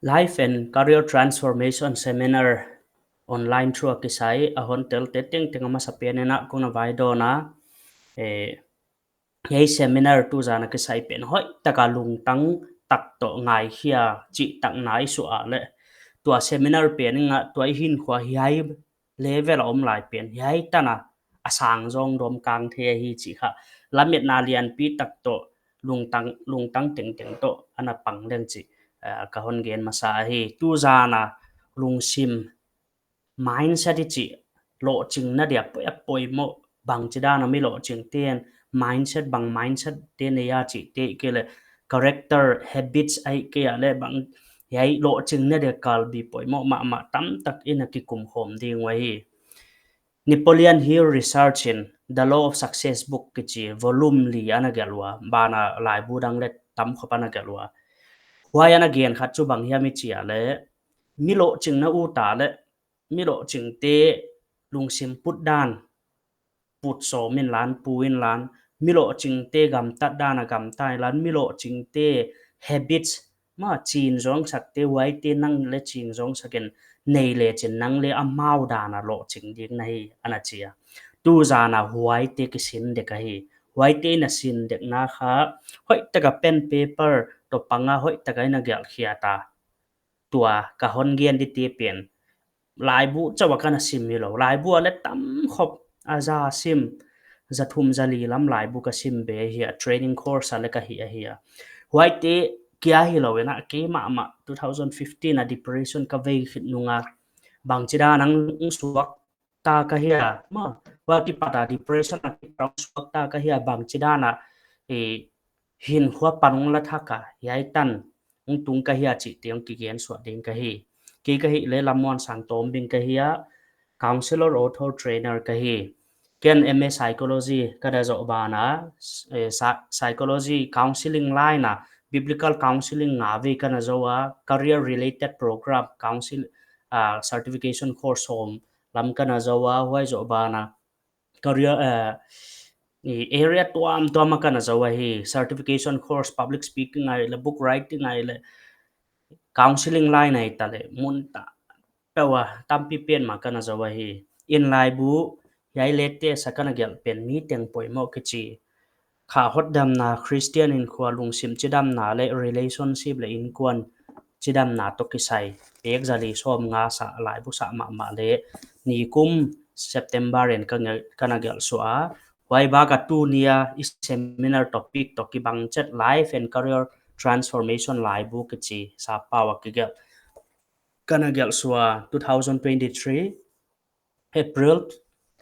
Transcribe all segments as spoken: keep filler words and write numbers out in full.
Life and Career Transformation Seminar online through a kisai a hon tel te tengteng a masa pen in a kong na vaidawn a, eh, hiai seminar tuzan a kisai pen hoihtak a lungtang tak toh ngaikhia chihtakna i suah leh, tua seminar pen in a tua i hinkhua hiai level a om lai pen hiai tan a a sang zong dawm kang thei ahi chih kha lametna lianpi tak toh lungtang, lungtang tengteng toh ana pang leng chih, eh, ka hon gen masa ahi. Tuzan a lungsim mindset i chih lohchingna dia poi a poimoh, bangchidan a mi lohchingte'n mindset, bang mindset te nei a chihte ahihkeileh character, habits ahihkeileh bang hiai lohchingna dia kalbi poimoh mahmah tamtak in a kikum khawm ding uh ahi. Napoleon Hill Research in The Law of Success book kichi volume li ana gelh ua, banah laibu dang leh tam khop ana gelh ua. Huai ana gen khat chu bang hiam i chih leh, mi lohchingna uh ta leh, mi lohchingte lungsim put dan, put sawm inla, pu inla, mi lohchingte gamtat dan a gamta inla, mi lohchingte habits, ma chin zong sakte huaite nang leh chin zong sak in nei lechin nang leh amau dan a lohching ding na hi ana chi a. Tuzan a huaite kisin dek ahi. Huaite in a sin dekna kha hoihtak a pen paper toh pang a hoihtak a in a gelh khia ta. Tua ka hon gen dite pen laibu chauh a ka na sim hilou. Laibu a leh tam khop a za sim, za thum za li lam laibu ka sim be hi a, training course a leh ka hi ahi a. Huaite kia hilou in a kei mahmah two thousand fifteen a depression ka vei khit nung a bangchidan a hong suak ta ka hia, ma, huai kipat a depression a kipat a hong suak ta ka hia, bangchidan a, eh, hinkhua pan hong la thak a, hiai tan hong tung ka hia chihte hong kigen suah ding ka hi. Kei ka hih leh Lammuansang Tombing ka hi a, counselor, author, trainer ka hi. Ken M A psychology ka na zoh banah, eh, psy-, psychology counseling line a, biblical counseling nga vei ka na zoh a, career related program counsel, ah, certification course sawm lam ka na zoh a, huai zoh banah career, eh, i area tuamtuam a ka na zoh ahi, certification course, public speaking ahih leh, book writing ahih leh, counseling line ahih ta leh, mun ta peuh a tampi pen mah ka na zoh ahi. In laibu, hiai latest a ka na gelh pen mi teng poimoh kichi, kha hotdamna, Christian hinkhua, lungsim chidamna leh relationship leh innkuan chidamna toh kisai pek za li sawmnga sa, laibu sa mahmah leh nikum September in ka nge-, ka na gelh suah a. Huai bak a tuni a i seminar topic toh kibang chet, life and career transformation laibu kichi sapau a kigelh, ka na gelh suah two thousand twenty-three April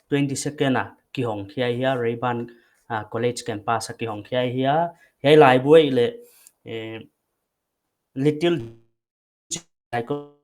twenty-second a kihong khia hi a, Rayburn, ah, College campus a kihong khia hi a. Hiai laibu ahih leh, eh, Little Psycho-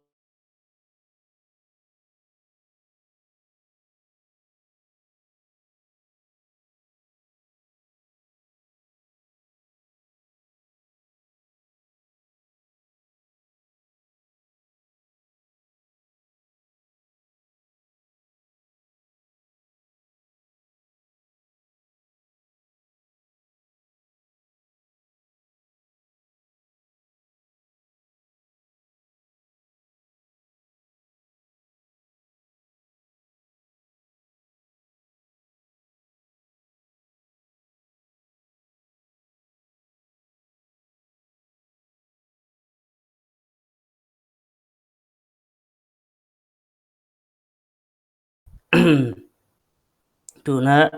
Tuna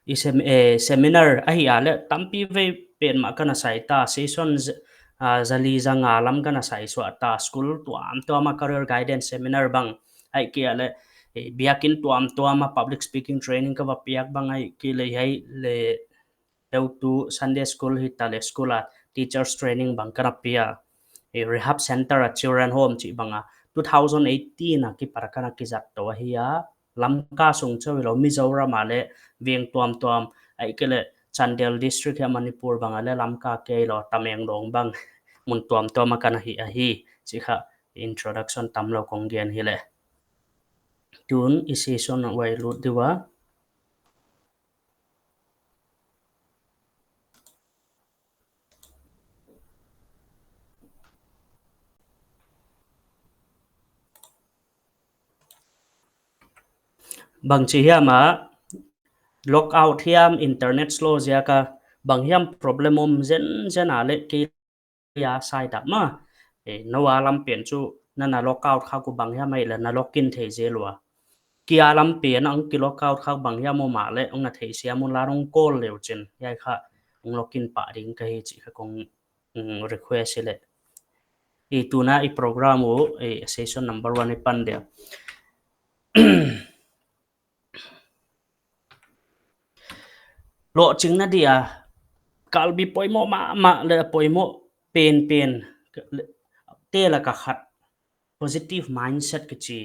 i sem-, eh, seminar ahih leh tampi vei pen mah ka na sai ta, session z-, ah, za li za nga lam ka na sai suah ta, school tuamtuam a career guidance seminar bang, ahihkeileh, eh, biakin tuamtuam a public speaking training ka va piak bang, ahihkeileh hiai leh peutu Sunday school hita leh school a teachers training bang ka na pia. Eh, rehab center a children home chih bang a two thousand eighteen a kipat a ka na kizat tou ahi a, Lamka sung chauh hilou, Mizoram a leh veng tuamtuam, ahihkeileh Chandel district a Manipur bang a leh Lamka keilou, Tamenglong bang, mun tuamtuam a ka na hi ahi, chih kha introduction tamlou kong gen hi leh. Tun i session a uai lut di ua. Bangchi hiam a, log out hiam, internet slow ziak a, bang hiam problem om zenzen a leh kei a sai dak mah. E, nou a lam pen chu na na log out kha uh bang hiam ahih leh na log in thei zel ua. Kei a lam pen hong ki log out kha uh bang hiam om a leh hong na theisiam un la hong call le uchin. Hiai kha hong log in pah ding ka hi chih kha kong, mm, request hi leh. I tuna i program uh, e, session number one i pan dia. Lohchingna dia, kalbi poimoh mahmah leh poimoh penpen te laka khat positive mindset kichi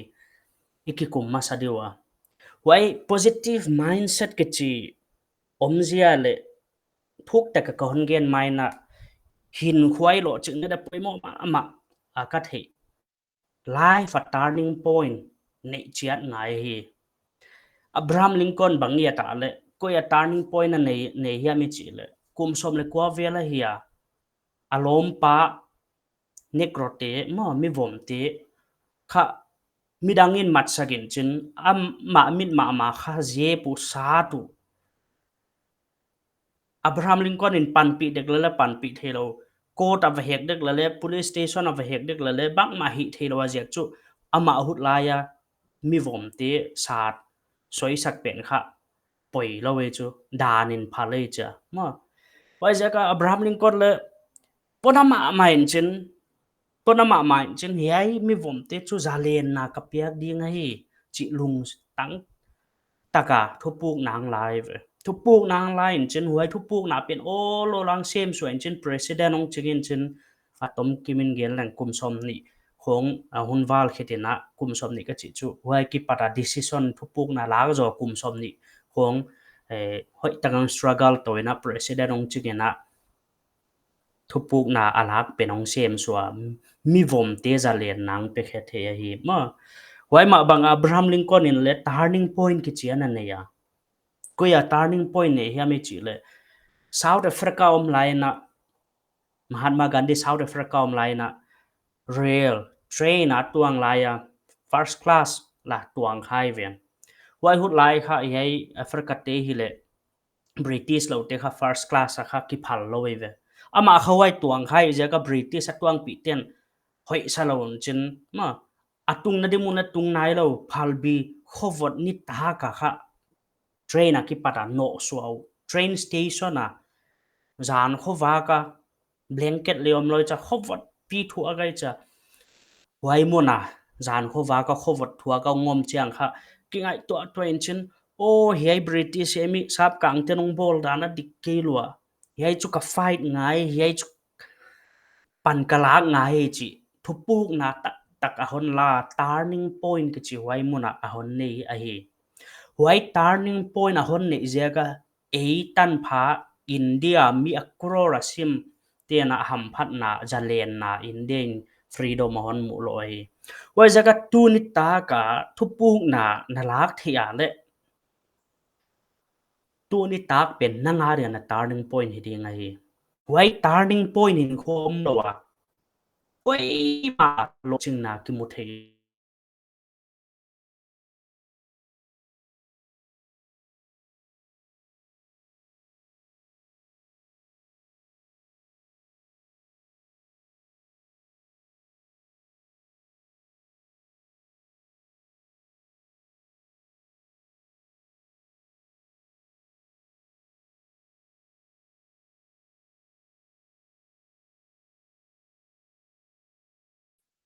i kikum masa di ua. Huai positive mindset kichi omzia leh thuk taka ka hon gen mai na hinkhua i lohchingna dia poimoh mahmah a ka theih life a turning point neih chiat ngai hi. Abraham Lincoln bang i et a leh, koi a turning point a nei, nei hiam i chih leh, kum sawm leh kua vel ahi a, a lawmpa Negro te, maw, mi vom te kha midang in matsak in chin, amah mit mahmah kha zep uh sat uh. Abraham Lincoln in panpih dek leh leh panpih theilou, court a va hek dek leh leh, police station a va hek dek leh leh, bangmah hih theilou a ziak chu, amah hut lai a mi vom te sat, soisak pen kha poilou ei chu, dan in phal ei chia. Maw. Huaiziak a Abraham Lincoln leh pona mahmah in chin, pona mahmah in chin, hiai mi vom te chu zalenna ka piak ding ahi chih lungtang taka thupukna hong la ve. Thupukna hong la in chin huai thupukna pen awl awl a hong sem suah in chin president hong ching in chin a tom kim in gen leng kum sawmnih khong, a, hun val khit in a kum sawmnih ka chih chu huai kipat a decision thupukna lak zaw kum sawmnih khong, eh, hoih taka hong struggle tou in a president hong ching in a thupukna a lak pen hong sem suah, mi vom te zalenna hong pe khe thei ahi. Maw, huai mah bang Abraham Lincoln in leh turning point kichi a na nei a. Koi a turning point nei hiam i chih leh, South Africa om lai in a, Mahatma Gandhi South Africa om lai in a, rail, train a tuang lai a, first class la tuang kha hi ven. Huai hut lai kha hiai Africa te hi leh, British lou te kha first class a kha kiphal lou hi ve. Amah kha huai tuang kha hi ziak a British a tuangpih ten hoih sa lou in chin, maw, a tungna di mun a tung nailou, phalbi, khovot nitak a kha train a kipat a noh suah uh. Train station a zan khovak a blanket leng omlou chia, khovot pi thuak a chia. Huai mun a zan khovak a khovot thuak a hong om chiang kha kingaihtuah tuah in chin, aw, hiai British, hiai mi sapkang ten hong bawl dan a dik kei lua. Hiai chu ka fight ngai, hiai chu pan ka lak ngai hi chih thupukna taktak a hon la, turning point kichi huai mun a a hon nei ahi. Huai turning point a hon neih ziak a ei tanpha India mi a crore a sim te'n a hamphatna, zalenna, India in freedom a hon muh lou ahi. Huaiziak a tuni tak a thupukna na lak theih a leh, tuni tak pen nang a di'n a turning point hi ding ahi. Huai turning point in khawm lou a, koimah lohchinna kimu thei.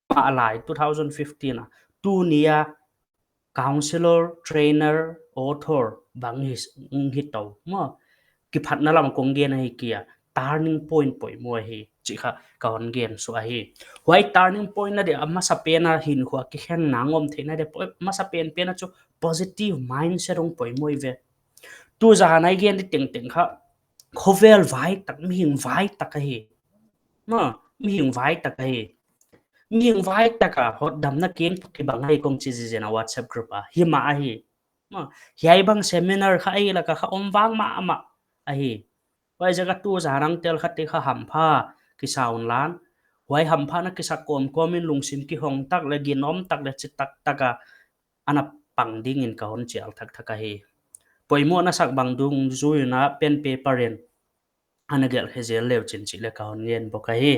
Mah lai two thousand fifteen a, tuni a counselor, trainer, author bang hi, hi tou maw. Kiphatna lam kong gen ahi kei a, turning point poimoh ahi chih kha ka hon gen suah ahi. Huai turning point na dia a masapen a hinkhua kikhenna hong om theihna dia poi, masapen pen a chu positive mindset hong poimoh ve. Tu zan a i gen di tengteng kha khovel vai tak, mihing vai tak ahi. Maw, mihing vai tak ahi. Mihing vai tak a hotdamna keng toh kibang ahi kong chi zizen a WhatsApp group a. Hi mah ahi. Maw, hiai bang seminar kha ei lak a kha om vang mahmah ahi. Huaiziak a tu zan a tel khat te kha hampha kisa un lan. Huai hampha na kisa kawmkawm in lungsim kihong tak leh, ginom tak leh, chi taktak a ana pang dingin ka hon chial thakthak ahi. Poimoh na sak bang dungzui in pen paper in ana gelh khe zel le uchin chih le ka hon ngen bawk ahi.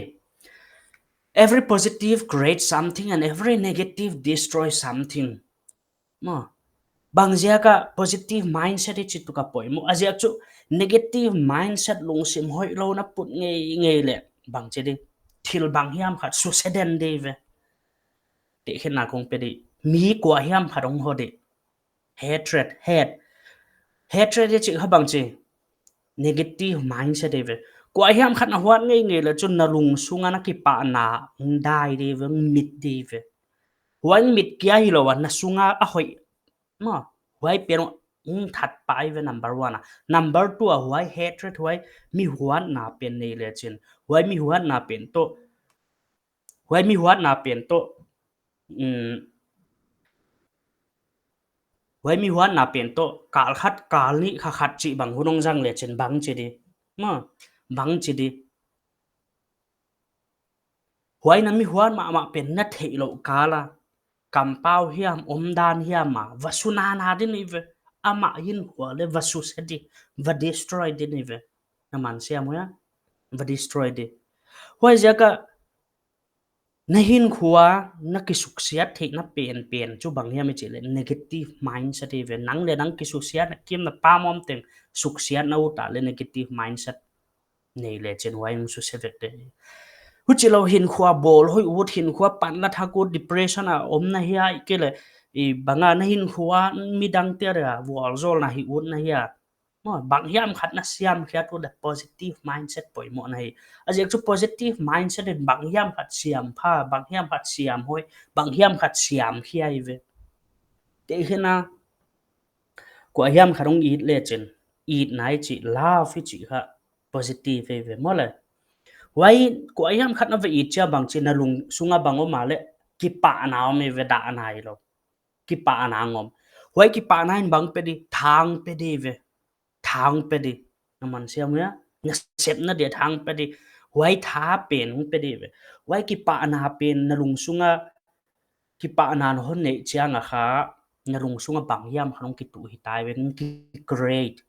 Every positive creates something and every negative destroys something. Maw, bang ziak a positive mindset i chih tuh ka poimoh. A ziak chu negative mindset, lungsim hoihlou na put ngeingei le bang chi di, thil bang hiam khat suse den di ve. Tehkhinna kong pe di, mi kua hiam khat hong hoh di. Hatred, hate. Hatred i chih kha bang chi, negative mindset i ve. Kua hiam khat na huat ngeingei le chun na lungsunga na kipahna hong dai di ve, hong mit di ve. Huai hong mit kia hilou a na sunga a hoih, maw, huai pen hong that pah i ve, number one a. Number two a huai hatred, huai mi huatna pen nei le chin, huai mi huatna pen toh, huai mi huatna pen toh, um, huai mi huatna pen toh kal khat, kal nih, kha khat chih bang hun hong zang le chin bang chi di, maw, bang chi di. Huai na mi huat mahmah pen na theihlouh kal a, kampau hiam, omdan hiam a va su nana di ni ve. Amah hinkhua le va suse di, va destroy di ni ve. Na man siam uh hia? Va destroy di. Huaiziak a na hinkhua na kisuksiat theihna penpen chu bang hiam i chih le negative mindset i ve. Nang le nang kisuksiat na kim na pam om teng suksiat na ut a le negative mindset nei le chin huai hong suse vek di. Huchilou hinkhua bawl hoih ut, hinkhua pan la thak ut, depression a om na hia, i ke le i bang a na hinkhua midangte a vualzawlna hi ut na hia. Maw, bang hiam khat na siam khiat ut le positive mindset poimoh na hi. A ziak chu positive mindset in bang hiam khat siam pha, bang hiam khat siam hoih, bang hiam khat siam khia i ve. Tehkhinna, kua hiam khat hong it le chin, itna i chih, love i chih kha positive i ve maw le. Huai kua hiam khat na va it chia bang chi na lungsunga bang om a le kipahna om i ve, dahna hilou. Kipahna hong om. Huai kipahna in bang pe di, tha hong pe di ve. Tha hong pe di. Na man siam uh hia? Na sepna dia tha hong pe di. Huai tha pen hong pe di ve. Huai kipahna pen na lungsunga kipahna na hon neih chiang a kha na lungsunga bang hiam khat hong kituh hi tai ve, hong ki-create.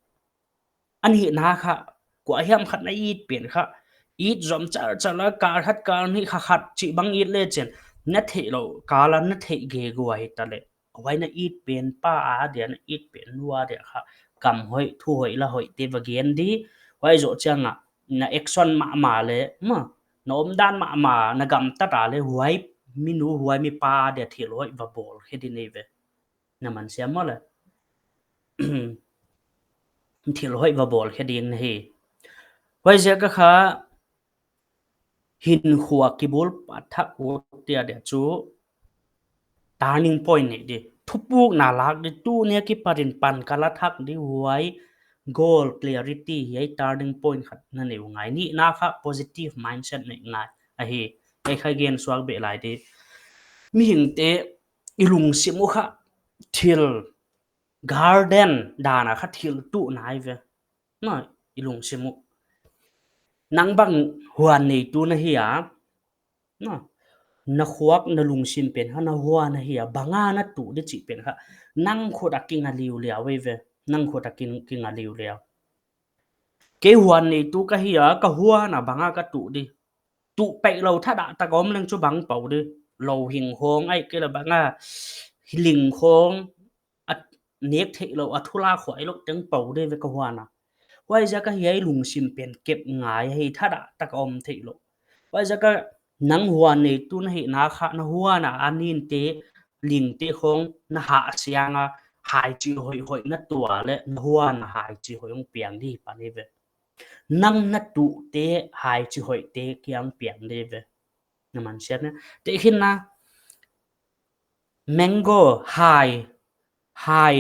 A nihna kha, kua hiam khat na it pen kha, it zom chalchal a, kal khat kal nih kha khat chih bang it le chin, na theihlouh kal a na theih gegu a hi ta le. Huai na it pen pa a dia, na it pen nu a dia kha, kam hoih, thu hoih, la hoih te va gen di. Huai zoh chiang a na action mahmah le, maw, na omdan mahmah, na gamtat a le, huai mi nu, huai mi pa a dia thil hoih va bawl khe di ni ve. Na man siam maw le. Thil hoih va bawl khe ding na hi. Huaiziak a kha hinkhua kibul pat thak ut dia dia chu turning point nei di. Thupukna lak di, tuni a kipat in pan ka la thak di, huai goal clarity hiai turning point khat na nei uh ngai. Nihna kha positive mindset nei ngai ahi. Ei kha gen suak beh lai di. Mihingte i lungsim uh kha thil garden dan a kha thil tuh nai ve. Na, i lungsim uh. Nang bang huan neitu na hi a, na, na khuak na lungsim pen kha na huan na hi a, bang a na tuh di chih pen kha nang khut a kinga liuliau ve ve. Nang khut a kin-, kinga liuliau. Kei huan neitu ka hi a, ka huan a bang a ka tuh di. Tuh peihlou thadah tak om leng chu bang pou di. Lou hing hong ai ke la bang a, ling hong, a nek theihlouh, a thula khuai lou teng pou di ve ka huan a. Huaiziak a hiai lungsim pen kep ngai hi, thadah tak om theihlouh. Huaiziak a nang huan neitu na hihna kha na huan a a nin te, ling te khong na hah siang a, hai chi hoih hoih na tuah le na huan a hai chi hoih hong piang di pan hi ve. Nang na tuh te hai chi hoih te kiang piang di ve. Na man siam hia? Tehkhinna, mango hai, hai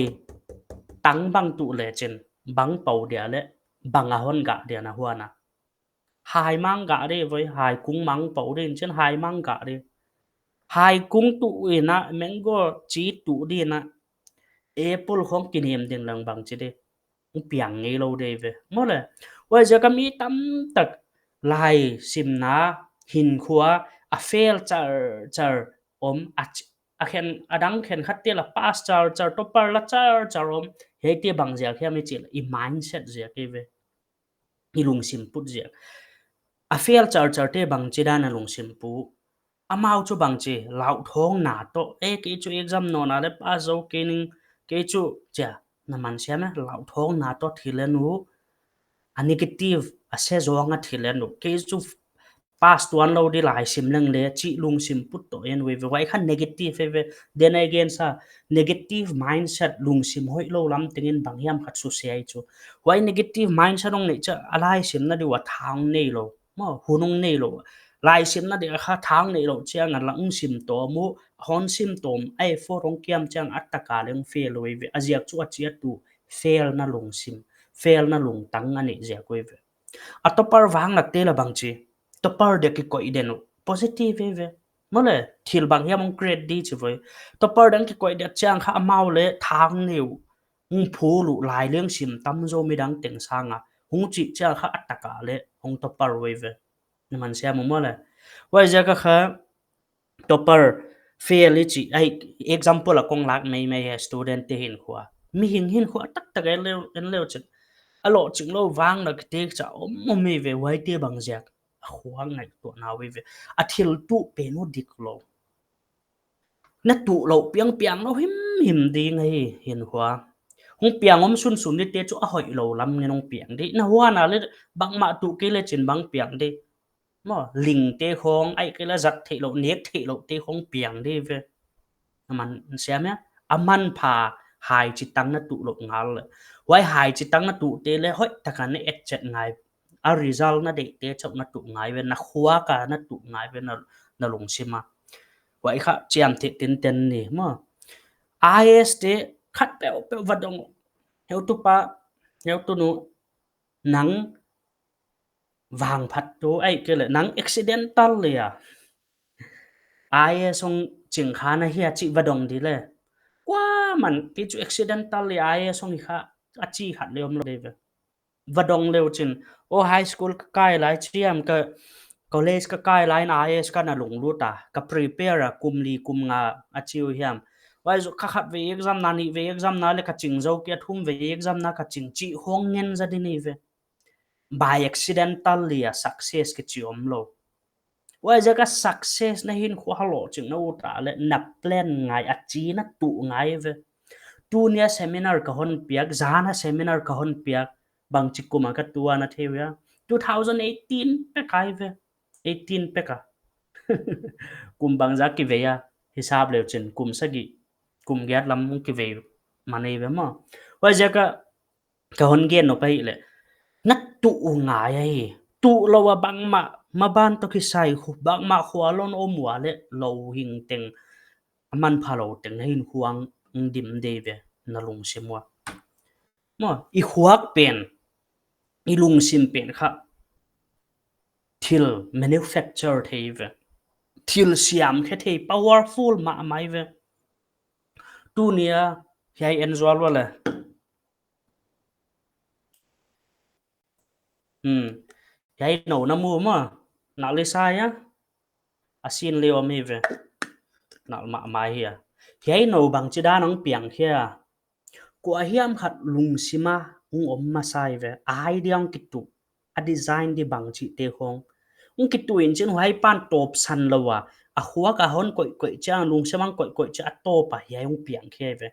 tang bang tuh le chin bang pou dia le bang a hon gah dia na huan a. Hai mang gah di voi, hai kung mang pou di chin hai mang gah di. Hai kung tuh in a mango chi tuh di na, apple khong kinem ding lang bang chi di. Hong piang ngeilou di ve. Maw le, huaiziak a mi tamtak lai simna hinkhua a fail char char om a ch-, a khen, a dang khenkhat te la pass char char, topper la char char om, hiaite bang ziak hiam i chih leh i mindset ziak eive. I lungsim put ziak. A fail char char te bangchidan a lungsim put? Amau chu bangchi, lauthawngna toh, eh, kei chu exam nawn a leh pass zou kei ning, kei chu, chia, na man siam e, lauthawngna toh thil en uh, a negative, a se zong a thil en uh, kei chu pass tuan lou di lai sim leng leh chih lungsim put toh en uh eive, huai kha negative eive. Then again sa, negative mindset, lungsim hoihlou lam tengin bang hiam khat suse ahi chu. Huai negative mindset hong neih chiang a lai simna di uah tha hong neilou, maw, hun hong neilou. Lai simna di kha tha hong neilou chiang a la hong sim tawm uh, hon sim tawm, a effort hong kiam chiang a taka leng fail uh eive. A ziak chu a chia tuh, fail na lungsim, fail na lungtang a neih ziak uh eive. A topper vang lak te la bangchi, topper dia kikoih den uh, positive eive. Maw leh, thil bang hiam hong create di chi voi. Topper dang kikoih dia chiang kha amau leh tha hong nei uh, hong phul uh, lai leng sim tamzaw midang teng sang a, hong chih chiang kha a taka leh hong topper uh eive. Na man siam uh maw leh. Huaiziak a kha topper, fail i chih, ai, example a kong lak maimai hi student te hinkhua. Mihing hinkhua taktak en leu, en leu chin. A lohching lou vang lak te cha om om eive, huaite bang ziak. A khuak ngaihtuahna uh eive. A thil tuh pen uh diklou. Na tuh louh piang piang lou himhim ding ahi hinkhua. Hong piang om sunsun di te chu a hoihlou lam ngen hong piang di. Na huan a leh bangmah tuh kei leh chin bang piang di. Maw, ling te khong, ahihkeileh zat theihlouh, nek theihlouh te khong piang di ve. A man siam e, a manpha hai chitang na tuh louh ngal leh. Huai hai chitang na tuh te leh hoihtaka na etchet ngai. A result na deih te chauh na tuh ngai ve, na khuak a na tuh ngai ve, na, na lungsim a. Huai kha chiamteh tinten ni, maw. I A S te khat peuhpeuh va dong. Heutupa, heutunu, nang vangphat tu, ahihkeileh nang accidental leh a I A S hong ching kha na hia chih va dong di leh. Kuaman, kei chu accidental leh I A S hong hi kha, a chi khat leh omlou di ve. Va dong leu chin, o high school ka kai lai chiam ka college ka kai lai in I A S ka na lunglut a, ka prepare a kum li kum nga a chi uh hiam. Huai zoh kha khatvei exam na, nihvei exam na leh ka ching zou kei a, thumvei exam na ka ching chih hong ngen za di ni ve. By accidental leh a success kichi omlou. Huaiziak a success na hinkhua lohching na ut a leh na plan ngai a chi na tuh ngai ve. Tuni a seminar ka hon piak, zan a seminar ka hon piak, bangchi kum a ka tuh a na thei uh hia. Two thousand eighteen pek ahi ve. Eighteen pek a. Kum bangzah kivei a, hisap leu chin kum sagih, kum giat lam kivei man ei ve maw. Huaiziak a ka hon gen nop ahihleh, na tuh ngai ahi. Tuh lou a bangmah, maban toh kisai khu, bangmah khua lou om ua leh lou hing teng, a manpha lou teng na hinkhua hong dim di ve, na lungsim ua. Maw, i khuak pen, i lungsim pen kha thil manufacture thei ve. Thil siam khe thei, powerful mahmah ve. Tuni a hiai en zual ua leh. Hmm. Hiai nou na mu maw? Na leh sa hia? A sin leh om hi ve. Na mahmah hia. Hiai nou bangchidan hong piang hia. Kua hiam khat lungsim a hong om masa hi ve. A idea hong kituh, a design di bangchite khong. Hong kituh in chin huai pan tawpsan lou a, a khuak a hon koihkoih chiang, lungsim a hong koihkoih chiang a tawp a hiai hong piang khe ve.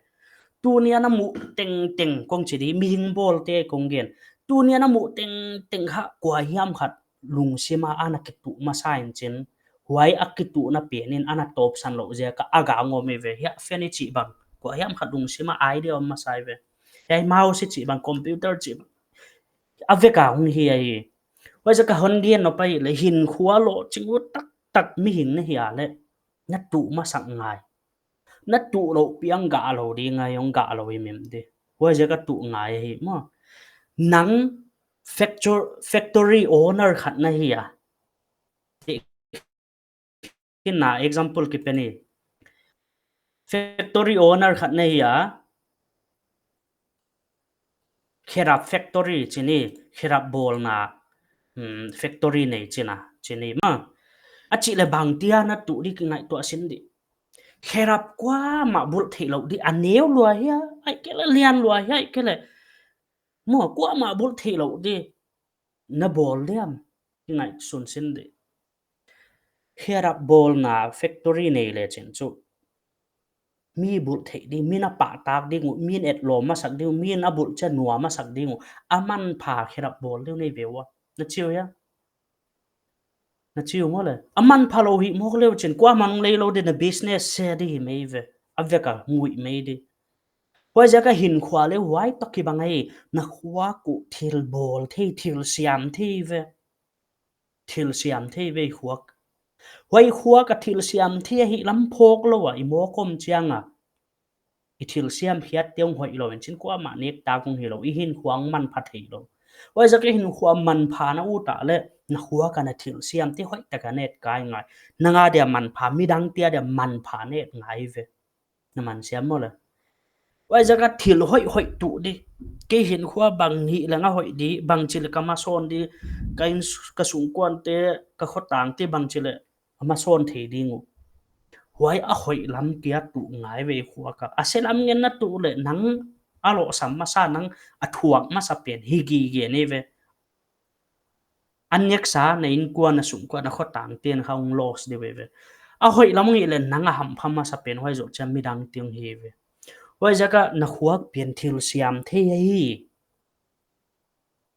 Tuni a na muh tengteng kong chi di, mihing bawlte kong gen. Tuni a na muh tengteng kha kua hiam khat lungsim a ana kituh masa in chin, huai a kituhna pen in ana tawpsan louh ziak a a gang om hi ve. Hiai fan i chih bang, kua hiam khat lungsim a idea om masa hi ve. Hiai mouse i chih bang, computer chih bang, a vek a hong hi ahi. Huaiziak a ka hon gen nop ahihleh hinkhua lohching ut taktak mihing na hi a leh, na tuh masak ngai. Na tuh louh piang gah lou di ngai, hong gah lou himhim di. Huaiziak a tuh ngai ahi maw. Nang factor-, factory owner khat na hi a. Hih na example kipe ni. Factory owner khat na hi a. Kherap factory chi ni, kherap bawlna, hmm, factory nei chihna, chi ni maw. A chih leh bangchi a na tuh di kingaihtuah sin di. Kherap kuamah bulh theih louh di, a neu lua hia, ahihkeileh lian lua hia, ahihkeileh maw, kuamah bulh theih louh di na bawl diam, kingaihsun sin di. Kherap bawlna factory nei le chin chu mi bulh theih di, mi na pahtak ding uh, mi na etlawm masak ding uh, mi na bulh chiang nuam masak ding uh, a manpha kherap bawl di uh nei ve ua. Na chi uh hia? Na chi uh maw le. A manpha lou hih mawk le uh chin, kuamah hong lei lou di, na business se di hi mai ve. A vek a ngui mai di. Huaiziak a hinkhua le huai toh kibang ahi, na khuak uh thil bawl thei, thil siam thei ve. Thil siam thei ve i khuak. Huai khuak a thil siam thei ahih lam phawk lou a, i mawk om chiang a i thil siam khiat te uh hoih lou in chin kuamah nek tak uh hi lou, i hinkhua manpha thei lou. Huaiziak a hinkhua manpha na ut a le, na khuak a na thil siam te hoih tak a na et kai ngai. Nang a dia manpha, midang te a dia manpha na et ngai ve. Na man siam maw le. Huaiziak a thil hoihhoih tuh di. Kei hinkhua bang hih leng a hoih di, bangchi le ka masawn di, ka in, ka sungkuan te, ka khotang te bangchi le a masawn thei ding uh. Huai a hoih lam kia tuh ngai ve i khuak a. A se lam ngen na tuh le nang a lohsam masa, nang a thuak masa pen hi gige nei ve. A neksa na inkuan, na sungkuan, na khotang ten kha hong loss di ve ve. A hoih lam hong hih le nang a hampha masa pen huai zoh chiang midang te hong hi ve. Huaiziak a na khuak pen thil siam thei ahi.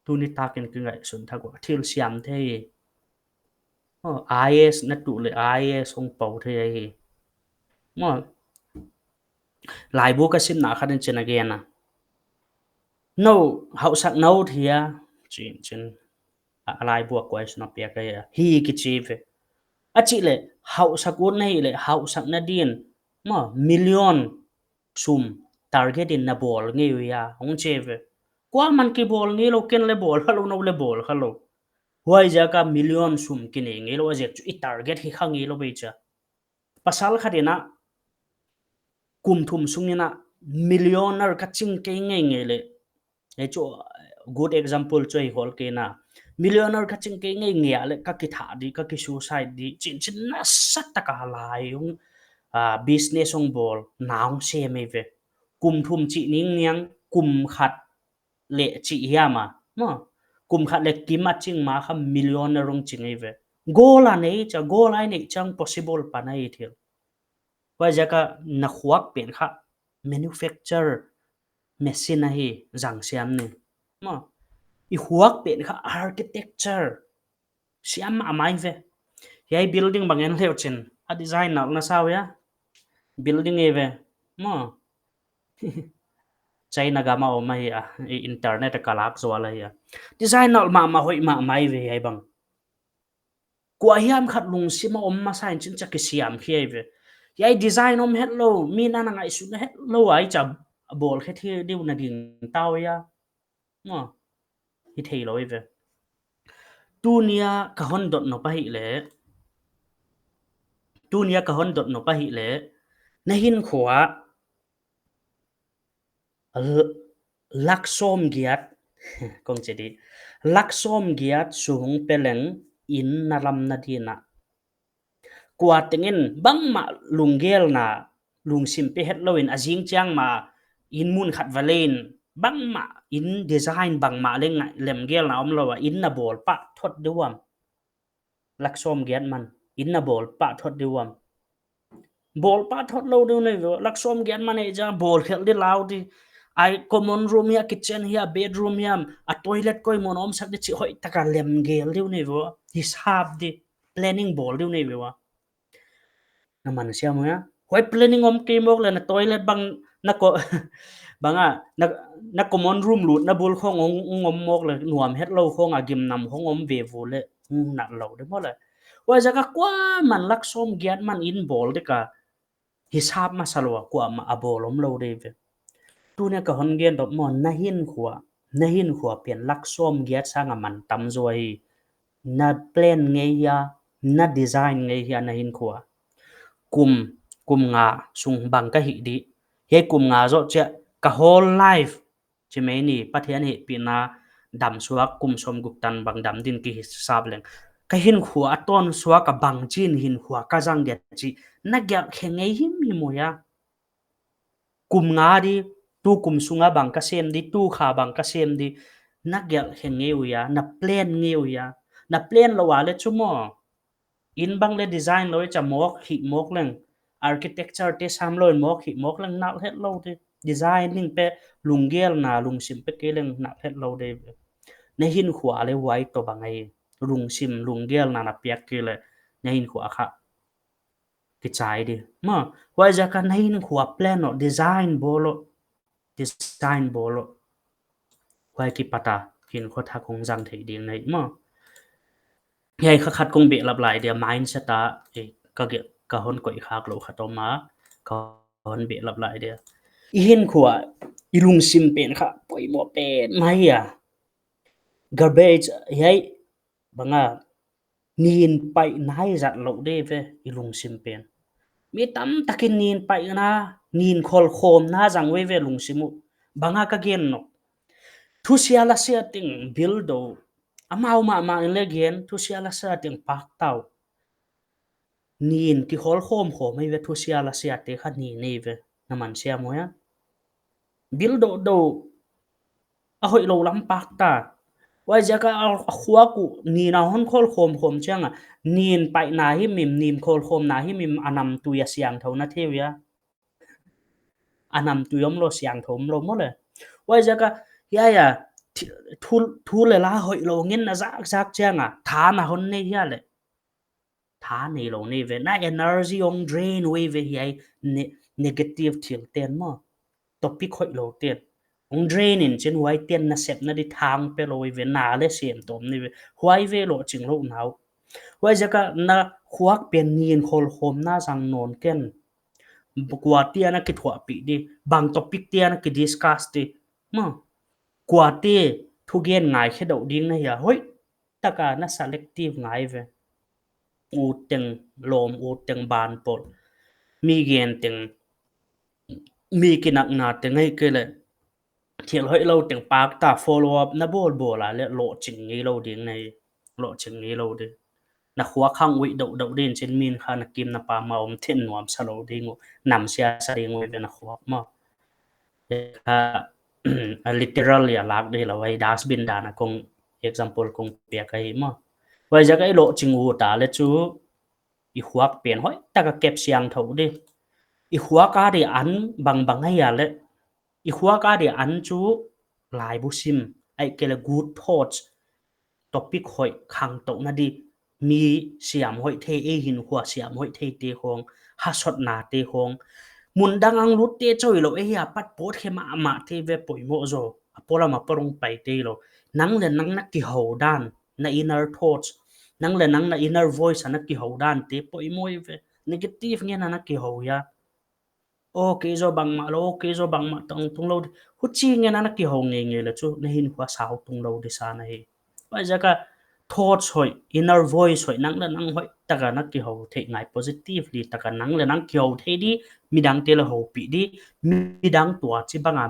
Tuni tak in kingaihsun thak ua, thil siam thei. Oh, I A S na tuh le I A S hong pau thei ahi. Maw, laibu ka simna khat in chin a gen a. Nou hauhsak na ut hia, chin chin. A, a laibu a kuai suna pia ka hia. Hi kichi ve. A chih le, hauhsak ut na hih le, hauhsak na din. Maw, million sum target in na bawl ngei uh hia, hong chi ve. Kuaman kibawl ngei lou, ken le bawl kha lou, nou le bawl kha lou. Huaiziak a million sum kinei ngei lou, a ziak chu i target hi kha ngei lou bei chia. Pasal khat in a, kum thum sung in a, millionaire ka ching kei ngeingei le. Ei chu, good example chu hi khol kei na. Millionaire ka ching kei ngeingei a le ka kithah di, ka ki suicide di, chin chin nasa tak a lai hong, ah, business hong bawl, na hong sem ei ve. Kum thum chih ning niang, kum khat le chih hiam a. Maw, kum khat le kim a ching ma kha millionaire hong ching ei ve. Goal a nei chia, goal a nei chiang possible pan ahi thil. Huaiziak a na khuak pen kha manufacture machine ahi, zang siam ni. Maw, i khuak pen kha architecture siam a mai ve. Hiai building bang en le uh chin, a design nalh na sa uh hia? Building ei ve. Maw, China gam a om ahi a, i internet a ka lak zual ahi a. Design nalh mahmah, hoih mahmah ei ve hiai bang. Kua hiam khat lungsim a om masa in chin chia kisiam khia ei ve. Hiai design om het lou, mi na na ngaihsut het lou a i chia bawl khe thei di uh na ding tau hia. Maw, hi thei lou ei ve. Tuni a ka hon dot nop ahih le, tuni a ka hon dot nop ahih le, na hinkhua, l-, lak sawm giat, kong chi di, lak sawm giat sung pe leng in na lam na din a. Kua teng in bangmah lunggelna, lungsim pe het lou in a zing chiang ma in mun khat va lei in, bangmah in design bangmah leng lemgelna om lou a, in na bawl pah thot di uam. Lak sawm giat man, in na bawl pah thot di uam. Bawl pah thot lou di uh nei ve ua, lak sawm giat man ei chia bawl khelh di lau di. Ai common room hia, kitchen hia, bedroom hia, a toilet koi mun om sak di chih hoih tak a lemgel di uh nei ve ua. Hisap di, planning bawl di uh nei ve ua. Na man siam uh hia? Huai planning om kei mawk le na toilet bang na ko-, bang a, na, na common room lut na bul khong hong, hong om mawk le nuam het lou khong a gimnam hong om ve vo le, hong nat lou di maw le. Huaiziak a kuaman lak sawm giat man in bawl di ka hisap masa lou a kuamah a bawl om lou di ve. Tuni a ka hon gen dot maw, na hinkhua, na hinkhua pen lak sawm giat sang a man tam zaw hi. Na plan ngei hia, na design ngei hia na hinkhua. Kum, kum nga sung bang ka hih di. Hiai kum nga zoh chia ka whole life chi mai ni, Pathian hehpihna dam suak kum sawm guk tan bang dam din kihisap leng. ka hinkhua a tawn suak a bangchin hinkhua ka zang dia chih na gelh khe ngei himhim uh hia? Kum nga di, tu kum sunga bang ka sem di, tu kha bang ka sem di, na gelh khe ngei uh hia, na plan ngei uh hia? Na plan lou a leh chu maw, inn bang leh design lou i cha mawk hih mawk leng, architecture te sam lou in mawk hih mawk leng nalh hetlou di. Design ning pe, lunggelna lungsim pe kei leng nalh hetlou di. Na hinkhua leh huai toh bang ahi, lungsim lunggelna na piak kei leh na hinkhua kha kichai di. Maw, huaiziak a na hinkhua plan uh, design bawl uh, design bawl uh. Huai kipat a hinkhua thak hong zang thei ding na hi maw. Hiai kha khat kong behlap lai dia, mindset a, eh, ka ge-, ka hon koih khak lou khat om a, ka hon behlap lai dia. I hinkhua, i lungsim pen kha poimoh pen mah ahi a. Garbage, hiai, bang a, nin paihna i zat lou di ve i lungsim pen. Mi tamtakin nin paihna, nin kholkhawmna zang uh ve lungsim uh. Bang a ka gen uh? Thusia lasia teng bil dou. Amau mahmah in leng gen, thusia lasia teng pakta uh. Nin kikholkhawm khawm hi ve, thusia lasia te kha nin hi ve, na man siam uh hia? Bil dou dou, a hoihlou lam pakta. Huaiziak a, a khuak uh nin a hon kholkhawm khawm chiang a, nin paihna himhim, nin kholkhawmna himhim a namtui a siangthou na thei uh hia? A namtui omlou, siangthou omlou maw leh. Huaiziak a, hiai a, thi-, thu, thu leh la hoihlou ngen na zakzak chiang a, tha na hon nei hia leh? Tha neilou nei ve, na energy hong drain uh ve hiai ne-, negative thil ten maw. Topic hoihlou ten. Hong drain in chin huai ten na sepna di thang pelou ve, na leh sem tawm nei ve. Huai ve lohching louhna uh. Huaiziak a na khuak pen nin kholkhawmna zang nawn ken. Kuate na kithuahpih di, bang topic te na kidiscuss di. Maw, kuate thugen ngaikhe dou ding na hia? Hoihtak a na selective ngai ve. Ut teng lawm, ut teng banpawl. Mi gen teng, mi kinakna teng ahihkeileh thil hoihlou teng pakta follow up na bawlbawl a leh lohching ngeilou ding na hi. Lohching ngeilou di. Na khuak hang uih dou dou din chin min kha na kim na pam a om thin nuamsa lou ding uh, namsia sa ding uh ve na khuak maw. Kha, a literal a lak di lou ahi, dustbin dan a kong example kong piak ahi maw. Huaiziak a i lohching ut a leh chu i khuak pen hoihtak a kep siangthou di. I khuak a di an bangbang ahia leh, i khuak a di an chu laibu sim, ahihkeileh good thoughts, topic hoih khangtouhna di, mi siam hoih thei, ei hinkhua siam hoih thei te khong, hasotna te khong. Mun dang a hong lut te chauh hilou, ei a pat pawt khe mahmah te ve poimoh zaw. A polam a porong pai te hilou. Nang leh nang na kihou dan, na inner thoughts, nang leh nang na inner voice a na kihou dan te poimoh ve. Negative ngen a na kihou hia? Okay zaw bangmah lou, okay zaw bangmah tang tung lou di. Huchi ngen a na kihou ngeingei leh chu na hinkhua sau tung lou di sa na hi. Huaiziak a thoughts hoih, inner voice hoih, nang leh nang hoihtak a na kihou theih ngai, positively tak a nang leh nang kihou thei di, midang te leh houpih di, midang tuh chibang a,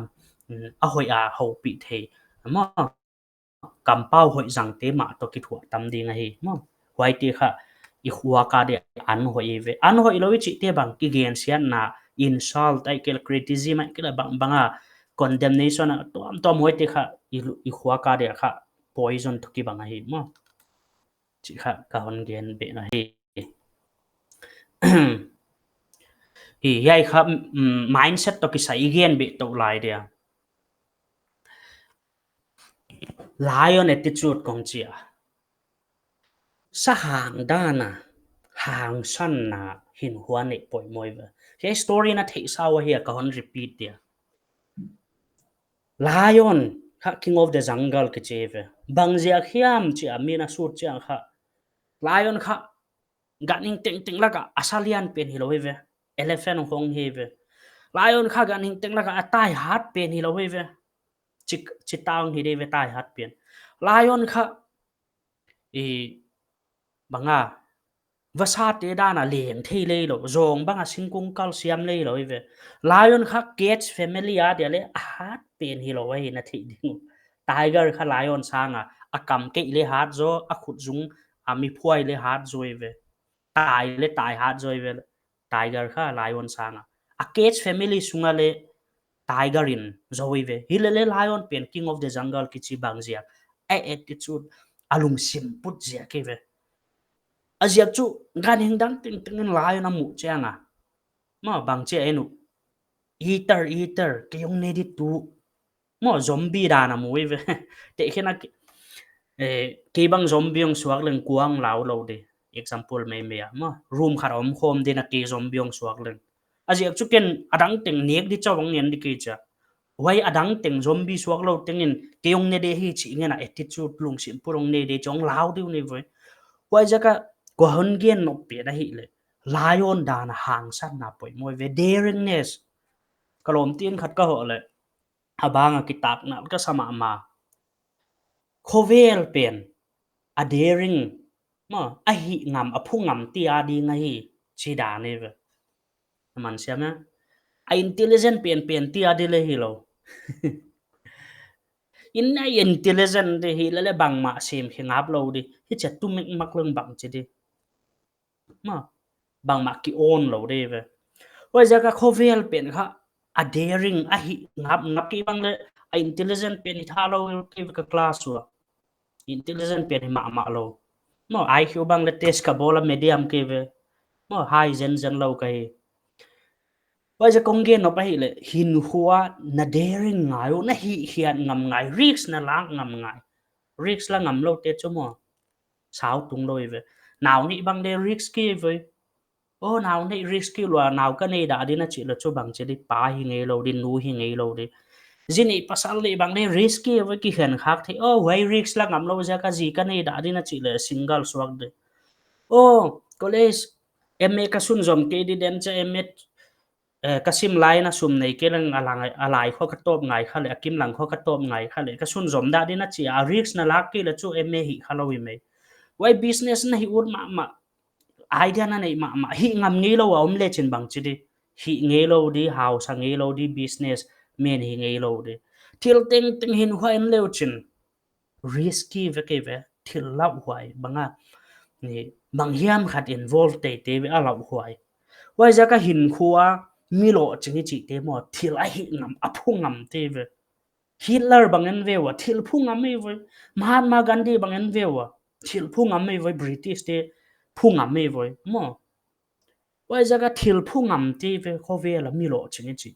mm, a hoih a houpih thei. Maw, kampau hoih zang te mah toh kithuah tam ding ahi maw. Huaite kha i khuak a di an hoih ve. An hoihlou i chih te bang kigensiatna, insult ahihkeileh criticism ahihkeileh bangbang a condemnation a tuamtuam huaite kha i, i khuak a di kha poison toh kibang ahi maw. Chih kha ka hon gen beh na hi. Hi, hiai kha, mm, mindset toh kisai i gen beh tou lai dia. Lion attitude kong chi a. Sa hang dan a, hangsanna hinkhua neih poimoh ve. Hiai story na theihsa uh ahia ka hon repeat dia. Lion kha king of the jungle kichi ve. Bangziak hiam chih a min a sut chiang kha, lion kha ganhing tengteng lak a a sa lian pen hilou ve. Elephant khong hi ve. Lion kha ganhing teng lak a a tai hat pen hilou ve. Chi, cheetah hi di ve, tai hat pen. Lion kha, i, bang a, vasate dan a leng thei lei lou, zawng bang a singkung kal siam lei lou ve. Lion kha cage family a dia leh a hat pen hilou ahi na theih ding uh. Tiger kha lion sang a, a kam keih leh hat zaw, a khut zung a mi phuai le hat zaw ve. Tai le tai hat zaw ve. Tiger kha lion sanga. A cage family sunga le tiger in zaw ve. Hi le le lion pen king of the jungle kichi bang ziak. A attitude, a lungsim put ziak ve. A ziak chu ganhing dang tengteng in lion a muh chiang a. Maw bang chia enu. Eater, eater, kei hong ne di tu. Maw zombie dan a mu ve. Te khen a ki-, eh, kei bang zombie hong suak leng kuang lau lou di. Example mai mai a. Maw room khat om khawm di na kei zombie hong suak leng. A ziak chu ken a dang teng nek di chauh hong ngen di kei chia. Huai a dang teng zombie suak lou tengin kei hong ne di hi chi ngen a attitude lungsim put hong ne di chauh hong lau di uh ni ve. Huai ziak a ka hon gen nop pen ahih le. Lion dan a hangsanna poimoh ve, daringness. Ka lawm tin khat ka hoh le. A bang a kitakna ka sa mahmah. Khovel pen a daring, maw, a hih ngam, a phu ngam ti a ding ahi, chi dan ve. A man siam a. A intelligent pen pen ti a di le hilou. In a intelligent di hi le le bangmah sem hi ngap lou di. Hi chia tu mek mak leng bang chi di. Maw, bangmah ki on lou di ve. Huai ziak a khovel pen kha a daring a hih ngap ngap kei bang le a intelligent pen hi tha lou kei ve ka class ua. Intelligent pen hi mahmah lou. Maw I Q bang le test ka bawl a medium kei ve. Maw high zen zen lou ka hi. Huai ziak kong gen nop ahih le hinkhua na daring ngai uh, na hih hiat ngam ngai, risk na lak ngam ngai. Risk la ngam lou te chu maw. Sau tung lou ve. Nau neih bang le risk ki ve. Oh, nau neih risk ki lua, nau ka nei dah di na chi le chu bang chi di pa hi ngei lou di, nu hi ngei lou di. Zi neih pasal neih bang le risk ki ve ki hen khak thei. Oh, huai risk la ngam lou ziak a zi ka nei dah di na chi le single suak di. Oh, college, M A ka sunzom kei di den chia M A eh, ka sim lai in a sum nei kei leng a lang, a lai khua ka tawp ngai kha le, a kim lang khua ka tawp ngai kha le, ka sunzom dah di na chi a, risk na lak kei le chu M A hih kha lou i mai. Huai business na hih ut mahmah, idea na neih mahmah, hih ngam ngei lou a om le chin bang chi di, hih ngei lou di, hausa ngei lou di, business man hi ngei lou di. Thil tengteng hinkhua en leu chin. Risky ve kei ve, thil lauhuai bang a, ni, bang hiam khat involve teitei ve a lauhuai. Huai ziak a hinkhua mi lohching i chihte maw, thil a hih ngam, a phu ngam te ve. Hitler bang en ve ua, thil phu ngam ei ve. Mahatma Gandhi bang en ve ua, thil phu ngam ei ve, British te phu ngam ei ve. Maw. Huai ziak a thil phu ngam te ve khovel a mi lohching i chi.